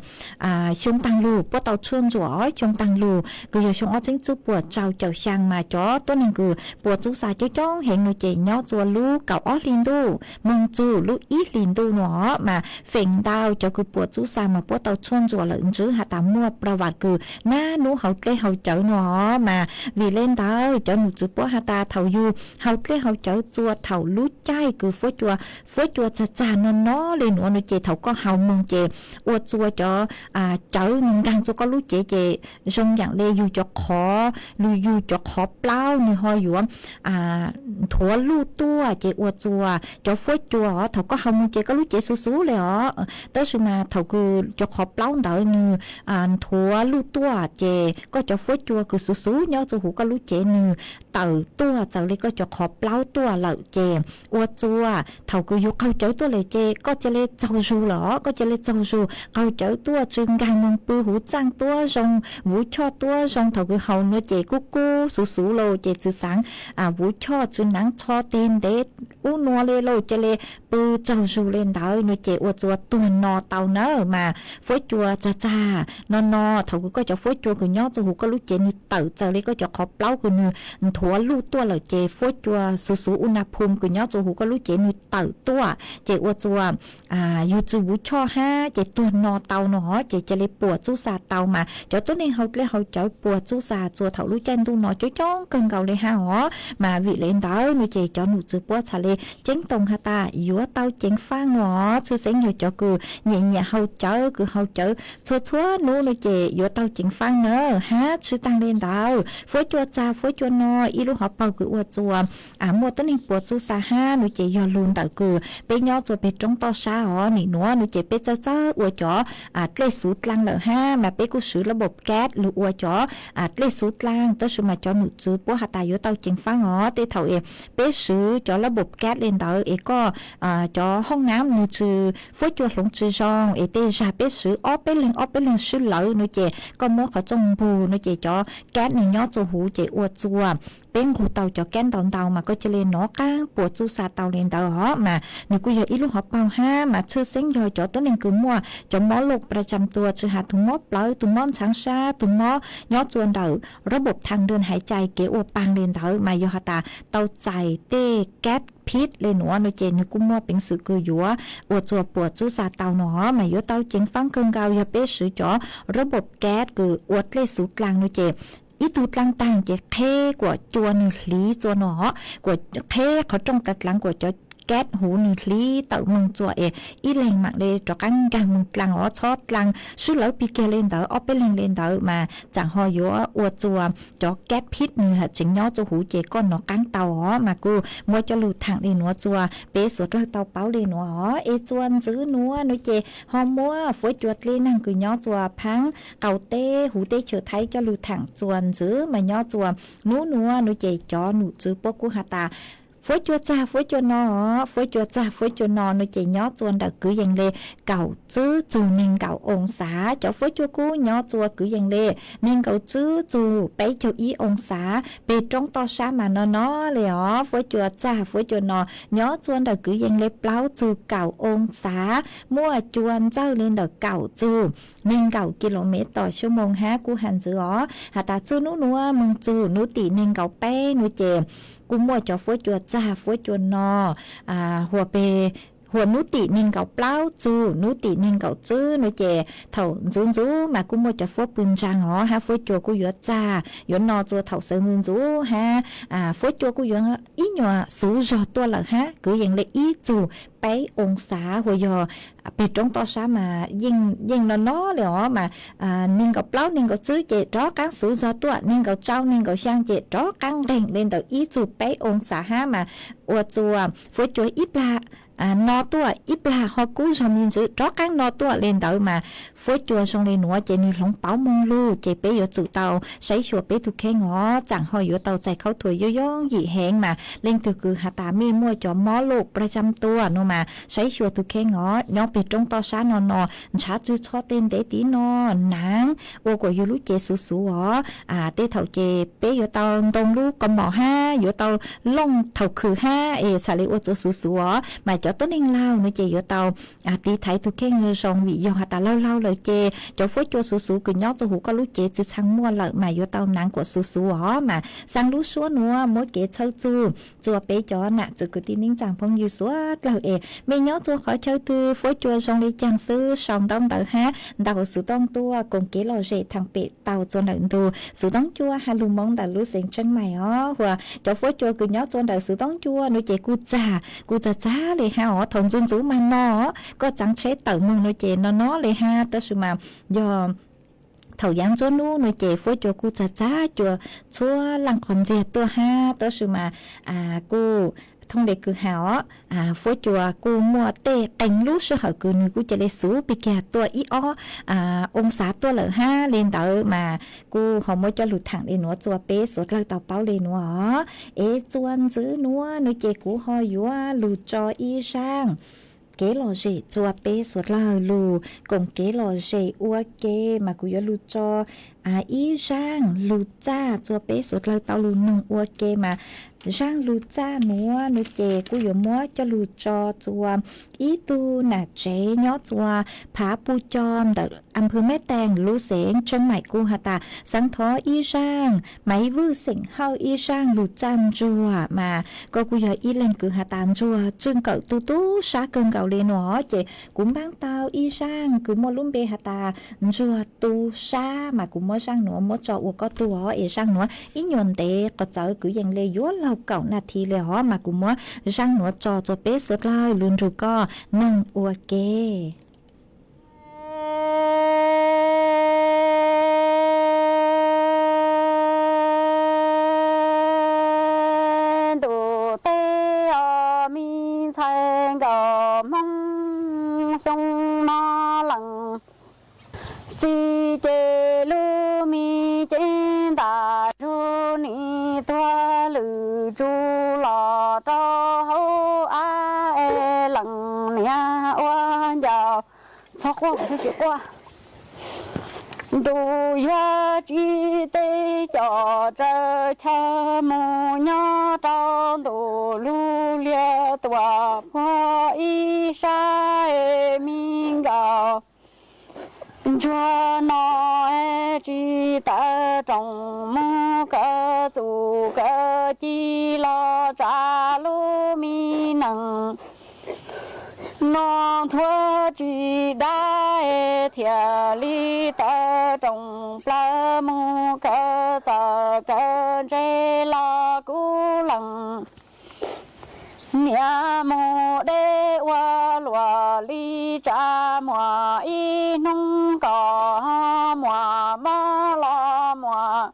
xyoo taag lug puab tau tshuaj ntsuam os, xyoo taag lug kws yog xyoo ob txheeb tswb puas rau caum xyaa mas cov tuab neeg kws puas txub xa coob coob heev no ces nyob txua lub kaum ob hli ntuj moog txug lub ib hli ntuj no os. Mas feem ntau cov kws puas txub xa mas puab tau tshuaj ntsuam lawm ntsws has tas muaj pla vam kws nab nub haus dlej haus cawv no os. Mas vim le ntawd cov num txwv puab has tas thaum yug haus dlej haus cawv txua thaum lub caij kws fuab cua, fuab cua txag txag no no le nuav no ces thaum koj haus moog ces ua txua cov cawv nwg nkaag txua koj lub cev ces zoo yaam le yug cov qhov, lug yug cov qhov plaub nwg ho yuav nthuav luj tuaj ces ua txua cov fuab cua os thaum koj haus moog ces koj lub cev xuv xuv le os. Tab sis mas thaum kws cov qhov plaub ntawd nwg nthuav luj tuaj ces koj cov fuab cua kws xuv xuv nyob txua huv koj lub cev nwg tawm tuaj txawm le koj cov qhov plaub tuaj lawm ces ua txua thaum kws yug qaug cawv tuaj lawm ces koj ca le txaug zug lawm os, koj ca le txaug zug qaug cawv tuaj tsw nkaag moog pw huv txaaj tuab zoo, vuv choj tuab zoo, thaum kws haus no ces kub kub xuv xuv lauj ces txwv xaav vuv choj tsw naav tsho teg ntev ub nua le lauj ca le pw txaug zug le ntawd no ces ua txua tuag no tau nawb. Mas fuab cua txag txag no no thaum kws koj cov fuab cua kws nyob txua huv koj lub cev nwg tawm txawm le koj cov qhov plaub kws nwg nthuav luj tuaj lawm ces fuab cua xuv xuv u na phum kws nyob txua huv koj lub cev nwg tawm tuaj ces ua txua yug tsw vuv choj hab ces tuag no tau no ces ca le puas txub xa tau. Mas cov tuab neeg haus dlej haus cawv puas txub xa txua thaum lub caij ntuj no coob coob kawg nkaus le hab os. Mas vim le ntawd no ces cov num txwv puab txhad le ceeb toom has tas yuav tau ceev faaj no os, tshwj xeeb yog cov kws nyiam nyiam haus cawv kws haus cawv txhua txhua nub no ces yuav tau ceev faaj na. Hab tshwj taag le ntawd fuab cua txag fuab cua no ib lub hauv paug kws ua txua muaj tuab neeg puas txub xa hab no ces yog lug ntawm kws peb nyob txua peg roob toj sab os. Nim nuav no ces peb txawj txawj ua cov dlej xuv dlaag lawm hab mas peb kuj swv lab npaum kab lug ua cov dlej xuv dlaag, tab sis mas cov num txwv puab has tas yuav tau ceev faaj os. Tej thaum es peb swv cov lab npaum kab le ntawd es koj cov hoob nab nwg tsw fuab cua hloov tsw zoo es tej zag peb swv ob peb leeg ob peb leeg swb lawm no ces koj muab qhov txooj npug no ces cov kab nwg nyob txua huv ces ua txua peb nqug tau cov kab ntau ntau mas koj ca le nov qaab puas txub xa tau le ntawd os. Mas nwg kuj yog ib lub hauv paug hab mas tshwj xeeb yog cov tuab neeg kws muaj cov mob loj pla cam tua tsw has tug mob plawv, tug mob ntxhaav sab, tug mob nyob txua ntawm rab npaum thaj daj haiv cai kev ua paag le ntawd mas yog has tas tau txais tej kab phib le nuav no ces nwg kuj muaj peev xwm kws yuav ua txua puas txub xa tau no os. Mas yuav tau ceev faaj kawg nkaus yog peb swv cov rab npaum kab kws ua dlej xuv dlaag no ces ib tug dlaab taag ces qheb kuas cua nwg hliv txua no, kuas qheb qhov rooj taag dlaav kuas cov kab huv nwg hliv tawm moog txua es ib leeg maam le rov qaab nkaag moog dlaag os, txhob dlaag swb lawv pig kiag le ntawd, ob peb leeg le ntawd mas tsaam ho yuav ua txua cov kab phib nwg tseem nyob txua huv ces koj nov qaab tau os. Mas kuj muab coj lug thaam le nuav txua peb suav dlawg tau paub le nuav os. Es txua ntxwv nuav nuav ces ho muab fuab cua dleb naag kws nyob txua phaab qaum teb huv teb chaws Thaib coj lug thaam txua ntxwv mas nyob txua nub nuav nuav ces cov num tswv puab kuj has tas fuab cua txag fuab cua no, fuab cua txag fuab cua no nuav ces nyob txua ntawm kwv yees le kaum tswb txug neeg nkaum oo xav. Cov fuab cua kuj nyob txua kwv yees le neeg nkaum tswb txug peb caug ib oo xav. Peg roob toj sab mas no no le os, fuab cua txag fuab cua no nyob txua ntawm kwv yees le plaub txug kaum oo xav, muaj cua ntxawj le ntawm kaum txug neeg nkaum kis lus mev tom xuab moos hab. Kuj has ntxwv os has tas txug nub nuav moog txug nub tim neeg nkaum peb nuav ces kuj muaj cov fuab cua txag fuab cua no huam peg huam nub tim neeg nkaum plaub txug nub tim neeg nkaum tswb nuav ces thaum ntxuv ntxuv mas kuj muaj cov fuab pw ntsaag os hab fuab cua kuj yuav txag yuav no txua thaum sawv ntxuv ntxuv hab. Fuab cua kuj yuav ib nyuas xuv zog tuaj lawm hab, kwv yees le ib txug peb oo xav. Huas yog peg roob toj sab mas yeej no no le os mas neeg nkaum plaub neeg nkaum tswb ces rov qaab xuv zog tuaj, neeg nkaum tsau neeg nkaum xyaa ces rov qaab nqeeg le ntawm ib txug peb oo xav hab mas ua txua fuab cua ib plag no tuaj ib plag ho kub zog me ntsis rov qaab no tuaj le ntawd mas fuab cua zoo le nuav ces nwg hloov pauv moog lug ces peb yuav tsum tau saib xyuas peb tug kheej os. Tsaam ho yuav tau txais khaub thuas yooj yooj yim heev mas leej twg kws has tas mej muaj cov mob loj plag cam tuaj no mas saib xyuas tug kheej os. Nyob peg roob toj sab no no ntshav tsw tsho teg ntev tiv no naav ua kuas yug lub cev xuv xuv os. Tej thaum ces peb yuav tau ntoo lub kaus mom hab yuav tau looj thaum khwm hab es txhaj le ua txua xuv xuv os. Mas cov tuab neeg laug nuav ces yuav tau tiv thaiv tug kheej zoo vim yog has tas laug laug lawm ces cov fuab cua xuv xuv kws nyob txua huv koj lub cev tsw txhaj muaj lawm mas yuav tau naav kuas xuv xuv os. Mas xaa lub suab nuav muab kev txhawb txug txua peb cov nam txwv kwv tij neej tsaa phooj ywg suav dlawg es mej nyob txua qhov chaw twg fuab cua zoo le caag xwb sau ntaub ntawv hab ntaus xuv tooj tuaj koom kev lom zem thaam pem tau txua ntawm ntug xuv toob cua has lug moo ntawm lub xeev Tsheej Maim os. Huas cov fuab cua kws nyob txua ntawm xuv toob cua nuav ces kuj txag kuj txag txag le hab os. Thaum ntxuv ntxuv mas no koj tsaav tsheb tawm moog nuav ces no no le hab, tab sis mas yog thaum yaav ntsuab nub nuav ces fuab cua kuj txag txag cua txhua laaj qhov ntxiag tuaj hab, tab sis mas kuj thooj le kws has os, fuab cua kuj muaj tej qee lub sij hawm kws nwg kuj ca le xuv pig kiag tuaj ib ob oo xav tuaj lawm hab. Le ntawd mas kuj ho muab coj lug thaam le nuav txua peb suav dlawg tau paub le nuav os. Es txua ntxwv nuav nuav ces kuv ho yuav lug tso ib zaaj kev lom zem txua peb suav dlawg lug koom kev lom zem ua ke, mas kuv yuav lug tso ib zaaj lug txaj txua peb suav dlawg tau lug noog ua ke. Mas zaaj lug txaj nuav nuav ces kuj yuav muab coj lug tso txua ib tug nam tsev nyob txua Phav Puj Co ntawm a phwv Meb Teem lub xeev Tsheej Maim kuj has tas xaav thov ib zaaj Maiv Vwj xeem Hawj ib zaaj lug txaj ntsuag. Mas koj kuj yog ib leeg kws has tas ntsuag tswj kawm tu tu sab kawg nkaus le nuav ces kuv npaab tau ib zaaj kws muaj lub npe has tas ntsuag tu sab, mas kuv muab zaaj nuav muab tso ua koj tug os. Es zaaj nuav ib nyuas ntev qhov txawv kwv yees le yuav laug kaum nas this le os, mas kuv muab zaaj nuav tso txua peb suav dlawg lug nrug koj noog ua ke. Ntuj teb os, mi ntxhais nkauj Hmoob xyoo no lees txiv ces lub mi cev ntam zug nim tuag lwm tsu los rau hauv av es lees niam ua ncaus txhob quaj tsis quaj. Ntuj yog tsis teb cov tsaws chaw mus nyob rau ntuj lug liag tuam puag ib sab es mi nkauj ntsuag no tsis tawm rooj mus kaw txuj kaw ci los tsav lub mi nees No nthuav tsis dab es thiaj li tawm rooj plaws mus kaw txawm kaw ntse los kuj lees. Niam mus deb ua luaj li tsav muag ib hnub kom muag mob los muag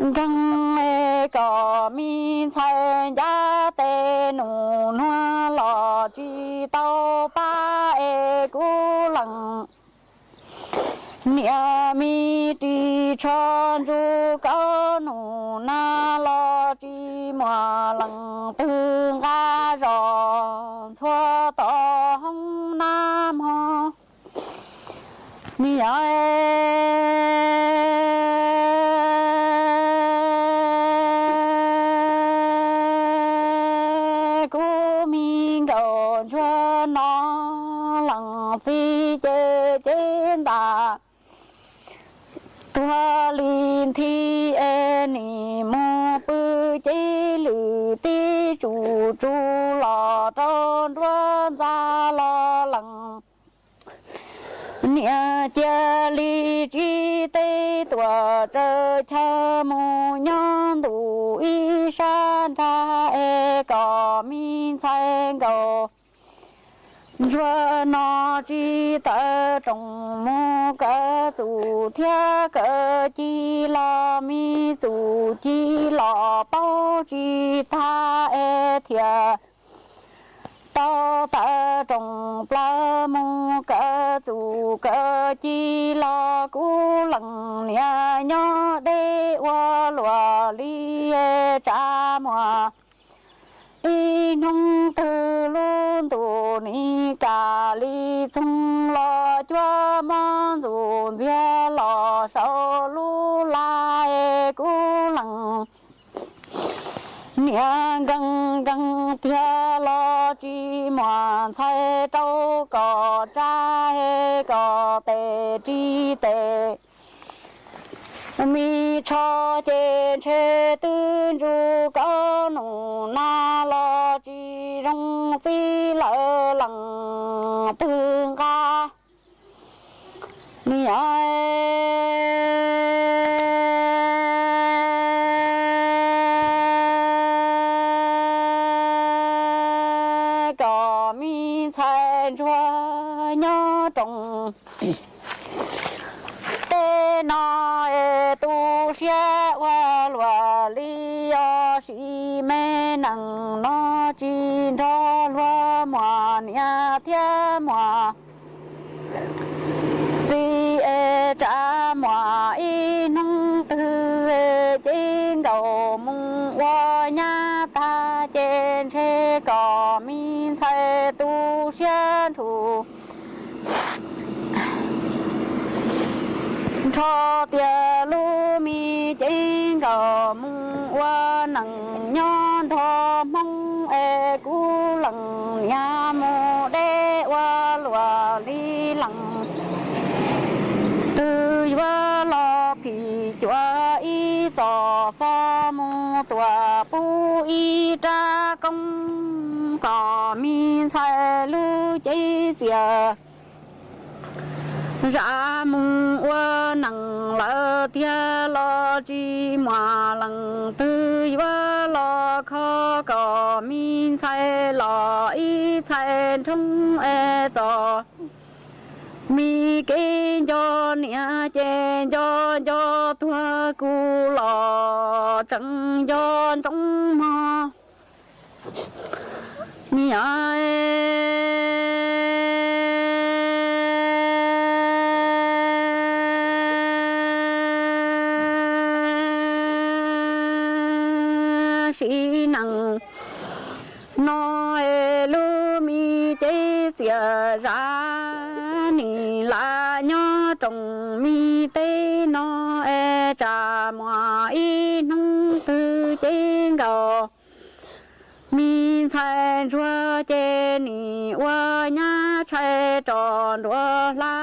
nkeeg es kom me ntxhais ncaj tes nus nuag los tsis tau pab es kuj lees. Niam me ris tsho ntsuj kaub nus nag los tsis muaj leej twg nqa zos ntxhua tom hoob nab mog. Niam kuv me nkauj ntsuag no lees txiv ces cev ntas tuag li nthi es nim mus pw cev lwm tib tsuj tsuj los rau nruab ntxa los lees. Niam cia li tsis teb tuam tsawv chaw mus nyob ntu ib sab nrag es kom me ntxhais nkauj ntsuag no tsis tawm rooj mus kaw txuj thiab kaw ci los me txuj ci los paub tsis tag es thiaj tau tawm rooj plaws mus kaw txuj kaw ci los kuj lees. Niam nyob deb ua luaj li tsav muag ib hnub twg lub ntuj nim kam li txoog los cuab mob ntxuj ntxiag los saum lub laj es kuj lees. Niam nkeeg nkeeg tiag los tsis muaj ntxhais rau kom tsa es kom tes ris tes me tsho ces ntshe twb ntsuj kaub nus nag los tsis zoo txib lawm leej twg nqa. Niam kom me ntxhais ntsuag nyob rooj teb no es tu siab ua luaj li os, sim me neej no tsis nrog luag muaj niam thiab muaj txiv es tsav muag ib hnub twg ces nkaus mus ua nyab tag ces ntshe kom me ntxhais tu siab ntshua nrho tias lub me cev nkaus mus ua neej nyob nrog Hmoob es kuj lees. Niam mus deb ua luaj li leej twg yuav los phim cuam ib txoj xov mus tuam pub ib rab koob kom me ntxhais lub cev txias zam mus ua neej lawm tiag los tsis muaj leej twg yuav los kho kom me ntxhais los ib txhais nrhoob es txom me kev nco niam ces nco nco tuag kuv los tseem nco ntsoov mog. Niam sim neej no es lub me cev txias zam nim lam nyob rooj me teb no es tsav muag ib hnub twg ces nkaus me ntxhais ntsuag ces nim ua nyab tshaib rog nruab hla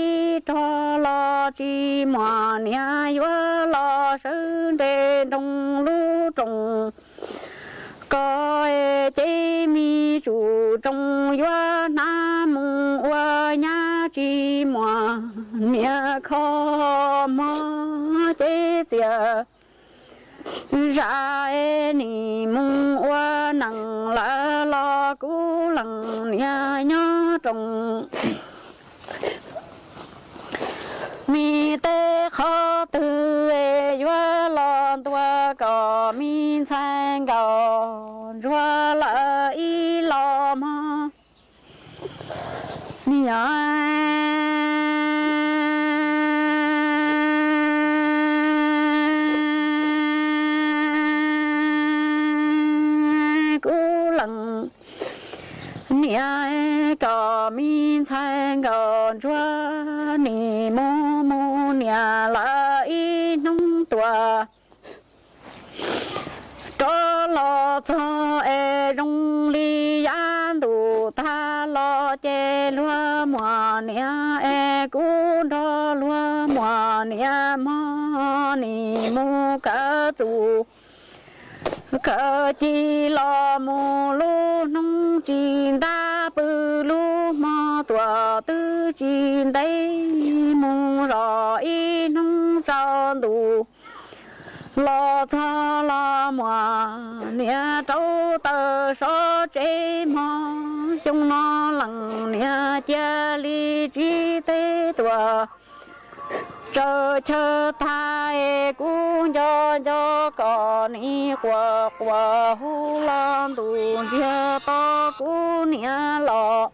ib rog los tsis muaj niam yuav los sawv nres nroog lub rooj ko es cev me tsum tsoo yuav hnab mus ua nyab tsis muaj niam kho mog ces txias zam es nim mus ua neej lawm los kuv leej niam nyob rooj. Me tej qhov twg es yuav los ntuas kom me ntxhais nkaus ntsuag lawm ib los mog. Niam, kuv leej niam, kom me ntxhais nkaus ntsuag nim mus mus niam lawm ib hnub tuaj rov los txog es zoo li yav ntuj tag los ces luag muaj niam es kuv nrog luag muaj niam mog. Nim mus kawm txuj kawm ci los mus lub hnub tsis ntab pw, lub hmo tuaj twb tsis ntev mus zog ib hnub tsaus ntuj los txog los muaj niam rauv taws sov tsev mog. Xyoo no leej niam cia li tsis teb tuaj tsaws chaw tag es kuv nco nco kom nim quaj quaj hu los ntuj ntsiag to kuv niam los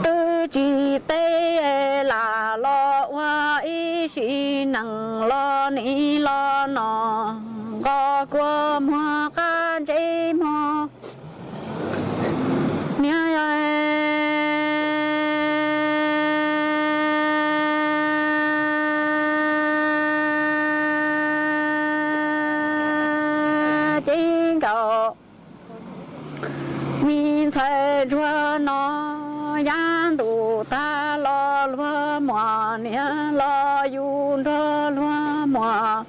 twb tsis teb lam los ua ib sim neej los nim los no nqos kua muag qab ntsej mog. Niam, ces nkaus me ntxhais ntsuag no yav ntuj tag los luag muaj niam los yus nrog luag muaj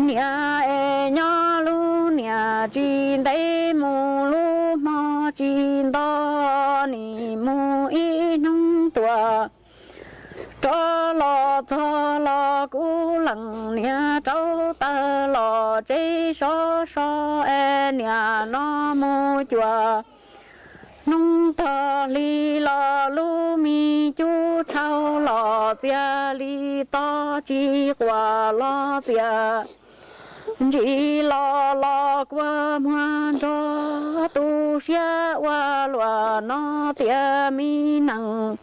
niam es nyob lub niam tsis ntev mus lub hmo tsis nto, nim mus ib hnub tuaj rov los txog los kuv leej niam rauv taws los tsev sov so es niam no mus cuaj hnub tog hli los lub me cub tshauv los txias li to tsis quaj los txias ntsis los los kua muag nrog tu siab ua luaj no tias me neej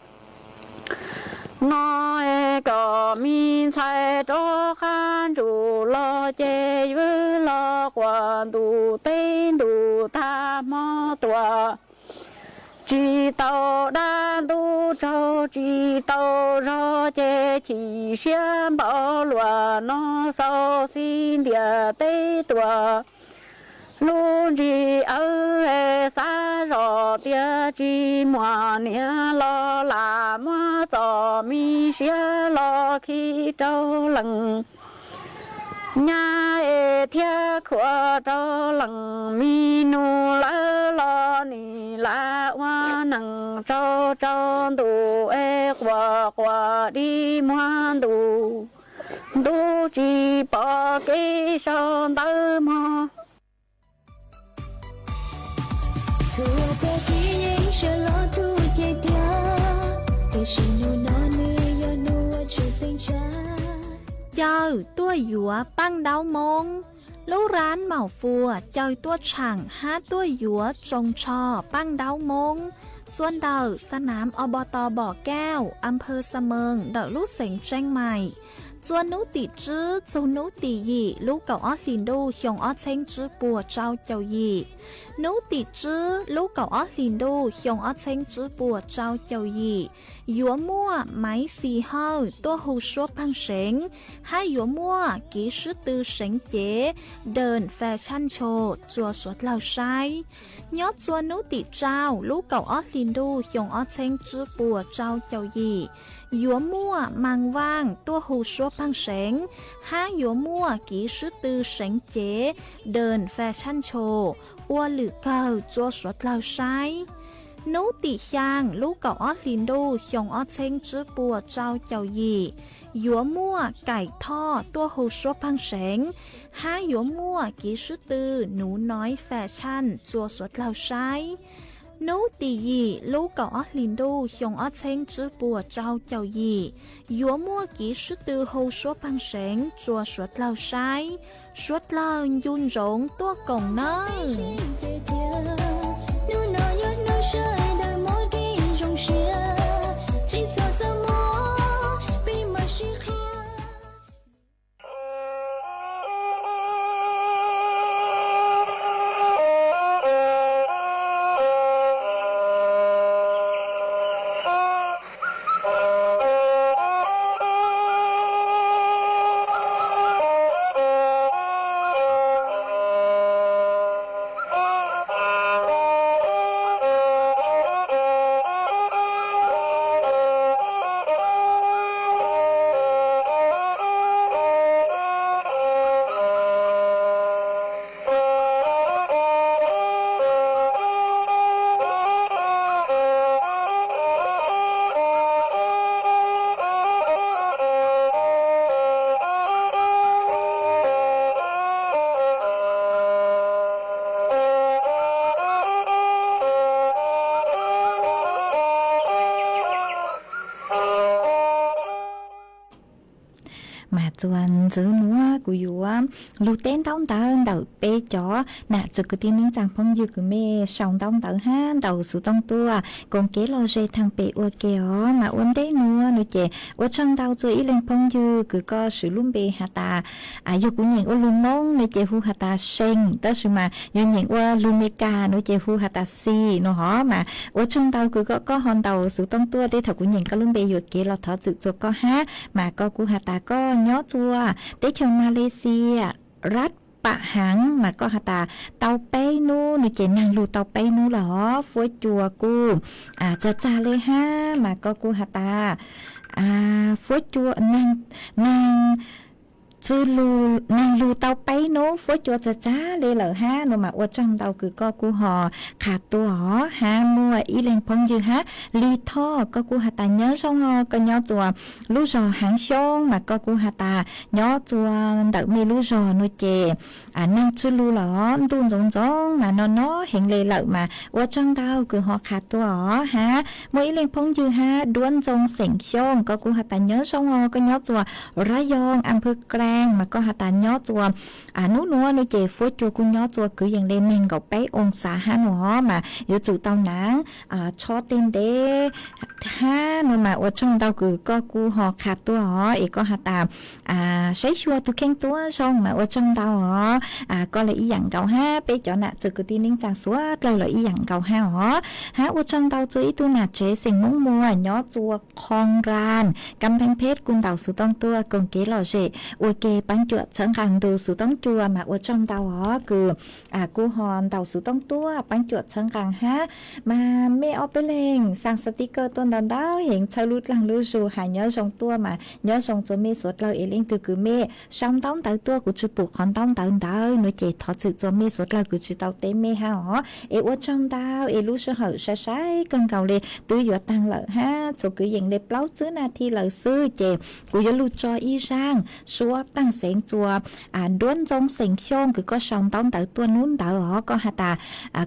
no kom me ntxhais rov qab ntsum los ces vwm los quaj ntuj teb ntuj tag hmo tuaj tsis tau dab ntub tsaug tsis tau zog ces chim siab npaum luaj no xauj xib ntiag teb tuaj lub ntsis awv es xav zoj tias tsis muaj niam los lam muab txoj me siab los khi rau leej nyab es thiab khuam rau leej me nus lawv los nim lam ua neej tsaus tsaus ntuj es quaj quaj dig muag ntuj, ntuj tsis pom kev sau ntawv mog. Txhua tag kis yeej sawv los tu cev tiag, tiam sis hnub no nws yog hnub uas tshwj xeeb tshaj. Caw tuaj yuav paj ntaub Hmoob. Lub rab maum fuas caw tuaj tshaam hab tuaj yuav tsoos tsho paj ntaub Hmoob txua ntawm xa nam Ob Tog Npom Kauj, Am Phawj Xa Mees ntawm lub xeev Tseeb Mais. Txua hnub tim tswb txug hnub tim yim lub kaum ob hlis ntuj xyoo ob txheeb tswb puas rau caum yim. Hnub tim tswb lub kaum ob hlis ntuj xyoo ob txheeb tswb puas rau caum yim, yuav muaj Maiv Xis Hawj tuaj hu suab pheej seev, hab yuav muaj Kiv Swb Tw Seev Cev, Dee Fashion Show txua suav dlawg saib. Nyob txua hnub tim rau lub kaum ob hlis ntuj xyoo ob txheeb tswb puas rau caum yim, Yuav muaj mas vaaj tuaj hu suab paag seev, hab yuav muaj kiv swb tw seev cev, dej fas tshaj ntsho, ua lwm kawg tsua suav dlawg saib. Nub tim xyaa lub kaum ob hlis ntuj xyoo ob txheeb tsib puas rau caum yim, yuav muaj kaim thoj tuaj hu suab paag seev, hab yuav muaj kiv swb tw nuv noib fas tshaj tsua suav dlawg saib. Nub tim yim lub kaum ob hlis ntuj xyoo ob txheeb tsib puas rau caum yim, yuav muaj kiv swb tw hu suab paag seev tsua suav dlawg saib. Suav dlawg ncu ntsoov tuaj koom nawb. Mas txuas ntxiv nuav kuv yuav lug teb ntaub ntawv ntawm peb cov nam txiv kwv tij neej tsaa phooj ywg kwv mej sau ntaub ntawv hab ntaus xuv tooj tuaj koom kev lom zem thaam pem ua ke os. Mas ua ntej nuav nuav ces ua tsaug ntau txug ib leeg phooj ywg kws koj swv lub npe has tas, yog kuv nyeem ua lug Moob nuav ces hu has tas Seev, tab sis mas yog nyeem ua lug Meskas nuav ces hu has tas Xis no hov. Mas ua tsaug ntau kws koj ho ntaus xuv tooj tuaj, tej thaum kuv nyeem koj lub npe yuam kev los thov txim txug koj hab. Mas koj kuj has tas koj nyob txug teb chaws Malaysia, Rab Pam Haav, mas koj has tas tau peb nub nuav ces naag lug tau peb nub lawm hov, fuab cua kuj txag txag le hab. Mas koj kuj has tas fuab cua, naag, naag lug tau peb nub, fuab cua txag txag le lawm hab no. Mas ua tsaug ntau kws koj kuj ho qha tuaj hov. Hab muaj ib leeg phooj ywg hab Lis Thoj, koj kuj has tas nyob zoo os, koj nyob txug lub zog Haav Xyooj, mas koj kuj has tas nyob txug ntawm mej lub zog nuav ces naag tsw lug lawm, ntuj ntxoov ntxoov mas no no heev le lawm. Mas ua tsaug ntau kws ho qha tuaj os. Hab muaj ib leeg phooj ywg hab Duab Ntxoo xeem Xyooj, koj kuj has tas nyob zoo os, koj nyob txug Rab Yoo, Am Phwv Klaaj, mas koj has tas nyob txug nub nuav nuav ces fuab cua kuj nyob txug kwv yees le neeg nkaum peb oo xav hab no hov. Mas yuav tsum tau naav tshob tej ntev hab no. Mas ua tsaug ntau kws koj kuj ho qha tuaj os, es koj has tas saib xyuas tug kheej tuab zoo. Mas ua tsaug ntau os, koj los ib yaam nkaus hab peb cov nam txiv kwv tij neej tsaa suav dlawg los ib yaam nkaus hab os. Hab ua tsaug ntau txug ib tug nam tsev xeem Moob Muas nyob txug Khoo Ran, Kam Pheej Pheej kuj ntaus xuv tooj tuaj koom kev lom zem ua ke paab cuam txhawb nqaa ntu xuv tooj cua. Mas ua tsaug ntau os kws kuj ho ntaus xuv tooj tuaj paab cuam txhawb nqaa hab. Mas mej ob peb leeg xaa xav tib kawj tuaj ntau ntau heev, txhawb lub dlaag lub zug has nyob zoo tuaj. Mas nyob zoo txug mej suav dlawg, es leej twg kws mej sau ntaub ntawv tuaj kuv tsi pum qhov ntaub ntawv ntawd nuav ces thov txim txug mej suav dlawg kws tsi tau teb mej hab os. Es ua tsaug ntau, es lub sij hawm sai sai kawg nkaus le twb yuav taag lawm hab, txhua kwv yees le plaub tsib nas this lawm xwb ces kuv yuav lug tso ib zaaj suab paaj xeev txug Duab Ntxoo xeem Xyooj kws koj sau ntaub ntawv tuaj nub ntawd os. Koj has tas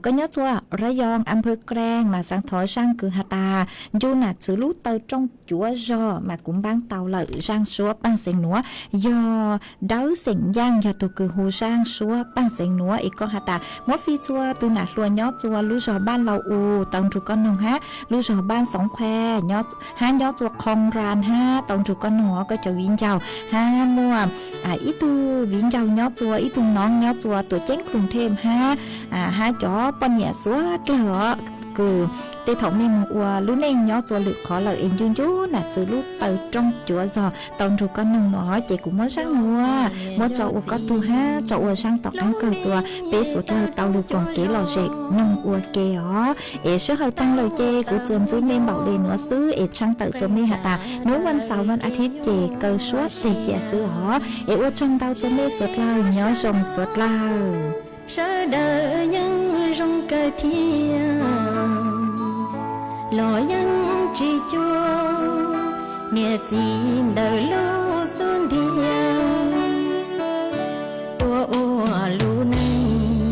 koj nyob txug Rab Yoo, Am Phwv Klaaj, mas xaav thov zaaj kws has tas ncu nam txwv lub taw rooj cuav zog. Mas kuv npaab tau lawm, zaaj suab paaj xeev nuav yog Dawb xeem Yaaj yog tug kws hu zaaj suab paaj xeev nuav. Es koj has tas muab fij txug tug nam hluas nyob txug lub zog Npaaj Lau U tau nrug koj noog hab, lub zog Npaaj Xoov Khuaj, hab nyob txug Khoo Ran hab tau nrug koj noog os koj cov viv ncaus. Hab muaj ib tug viv ncaus nyob txug, ib tug noov nyob txug Tuam Ceeb Kloos Thej hab, hab cov poj niam suav dlawg os, kws, tej thaum mej moog ua lub neej nyob txua lwm qhov lawm es ncu ncu nam txwv lub taw rooj cuav zog tau nrug koj noog no ces kuv muab zaaj muab, muab tso ua koj tug hab tso ua zaaj tom qaab kawg txua peb suav dlawg tau lug koom kev lom zem noog ua ke os. Es sij hawm taag lawm ces kuv txuas ntxwv mej npaum le nuav xwb es tshaaj tawm txua mej has tas nub vaj ntxaus vaj a thib ces kaw suab txeg cia xwb os. Es ua tsaug ntau txua mej suav dlawg, nyob zoo suav dlawg. Sawv daws yeej zoo kawg thiab, los yeej tsis cuag niam txiv ntawm lub xub ntiag. Tuaj ua lub neej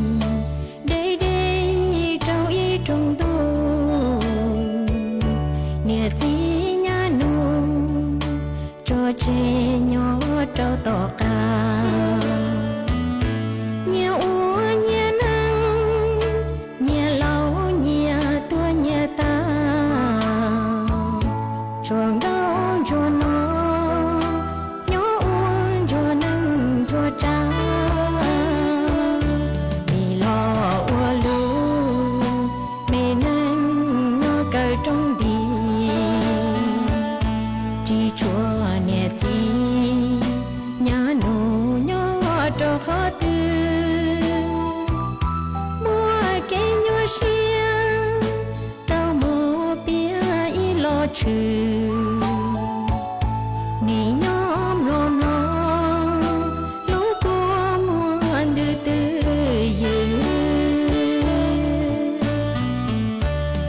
deb deb rau ib rooj ntuj, niam txiv nyab nug tso tseg nyob rau tom qab. Nyias ua nyias neej, nyias laus nyias tuag nyias tas. Tsuas nkauj ntsuag no nyob ua ntsuag neej ntsuag tsav. Nim los ua lub me neej nyob kawg rooj nti, tsis tshuav niam txiv nyab nug nyob rau qhov twg. Muaj kev nyuaj siab tau mus piav ib lo tshwm. Nim nyob mlom mlom lub kua muag ntws twj ywm.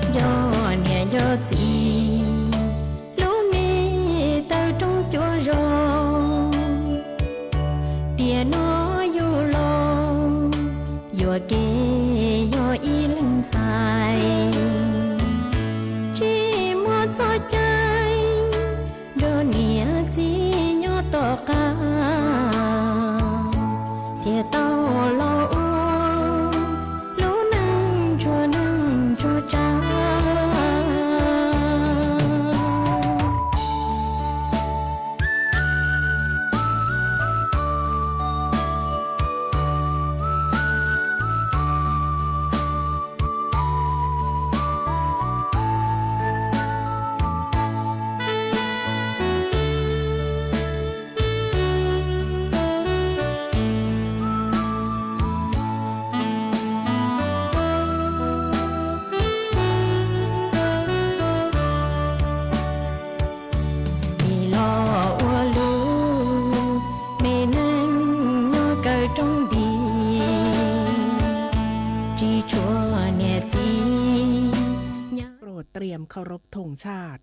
Nco niam nco txiv lub me taw rooj cuav zog. Tiam no yug los yuam kev yog ib leeg ntxhais, tsis muaj txoj cai nrog niam txiv nyob tom qab, thiaj tau los ua lub neej ntsuag neej ntsuag tsav. Nim los ua lub me neej nyob kawg rooj nti, tsis tshuav niam txiv nyab. Tsiam khau rov thooj tshaj.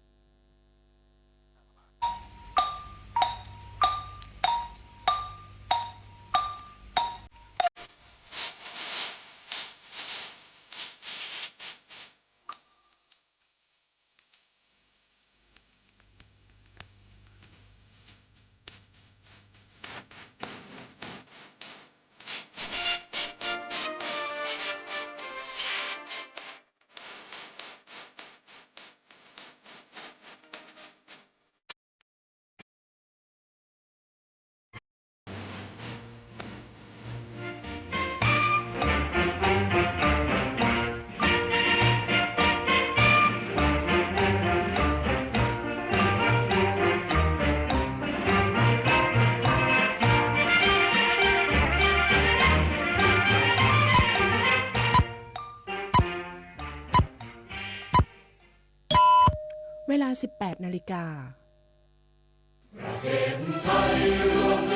Ua li no,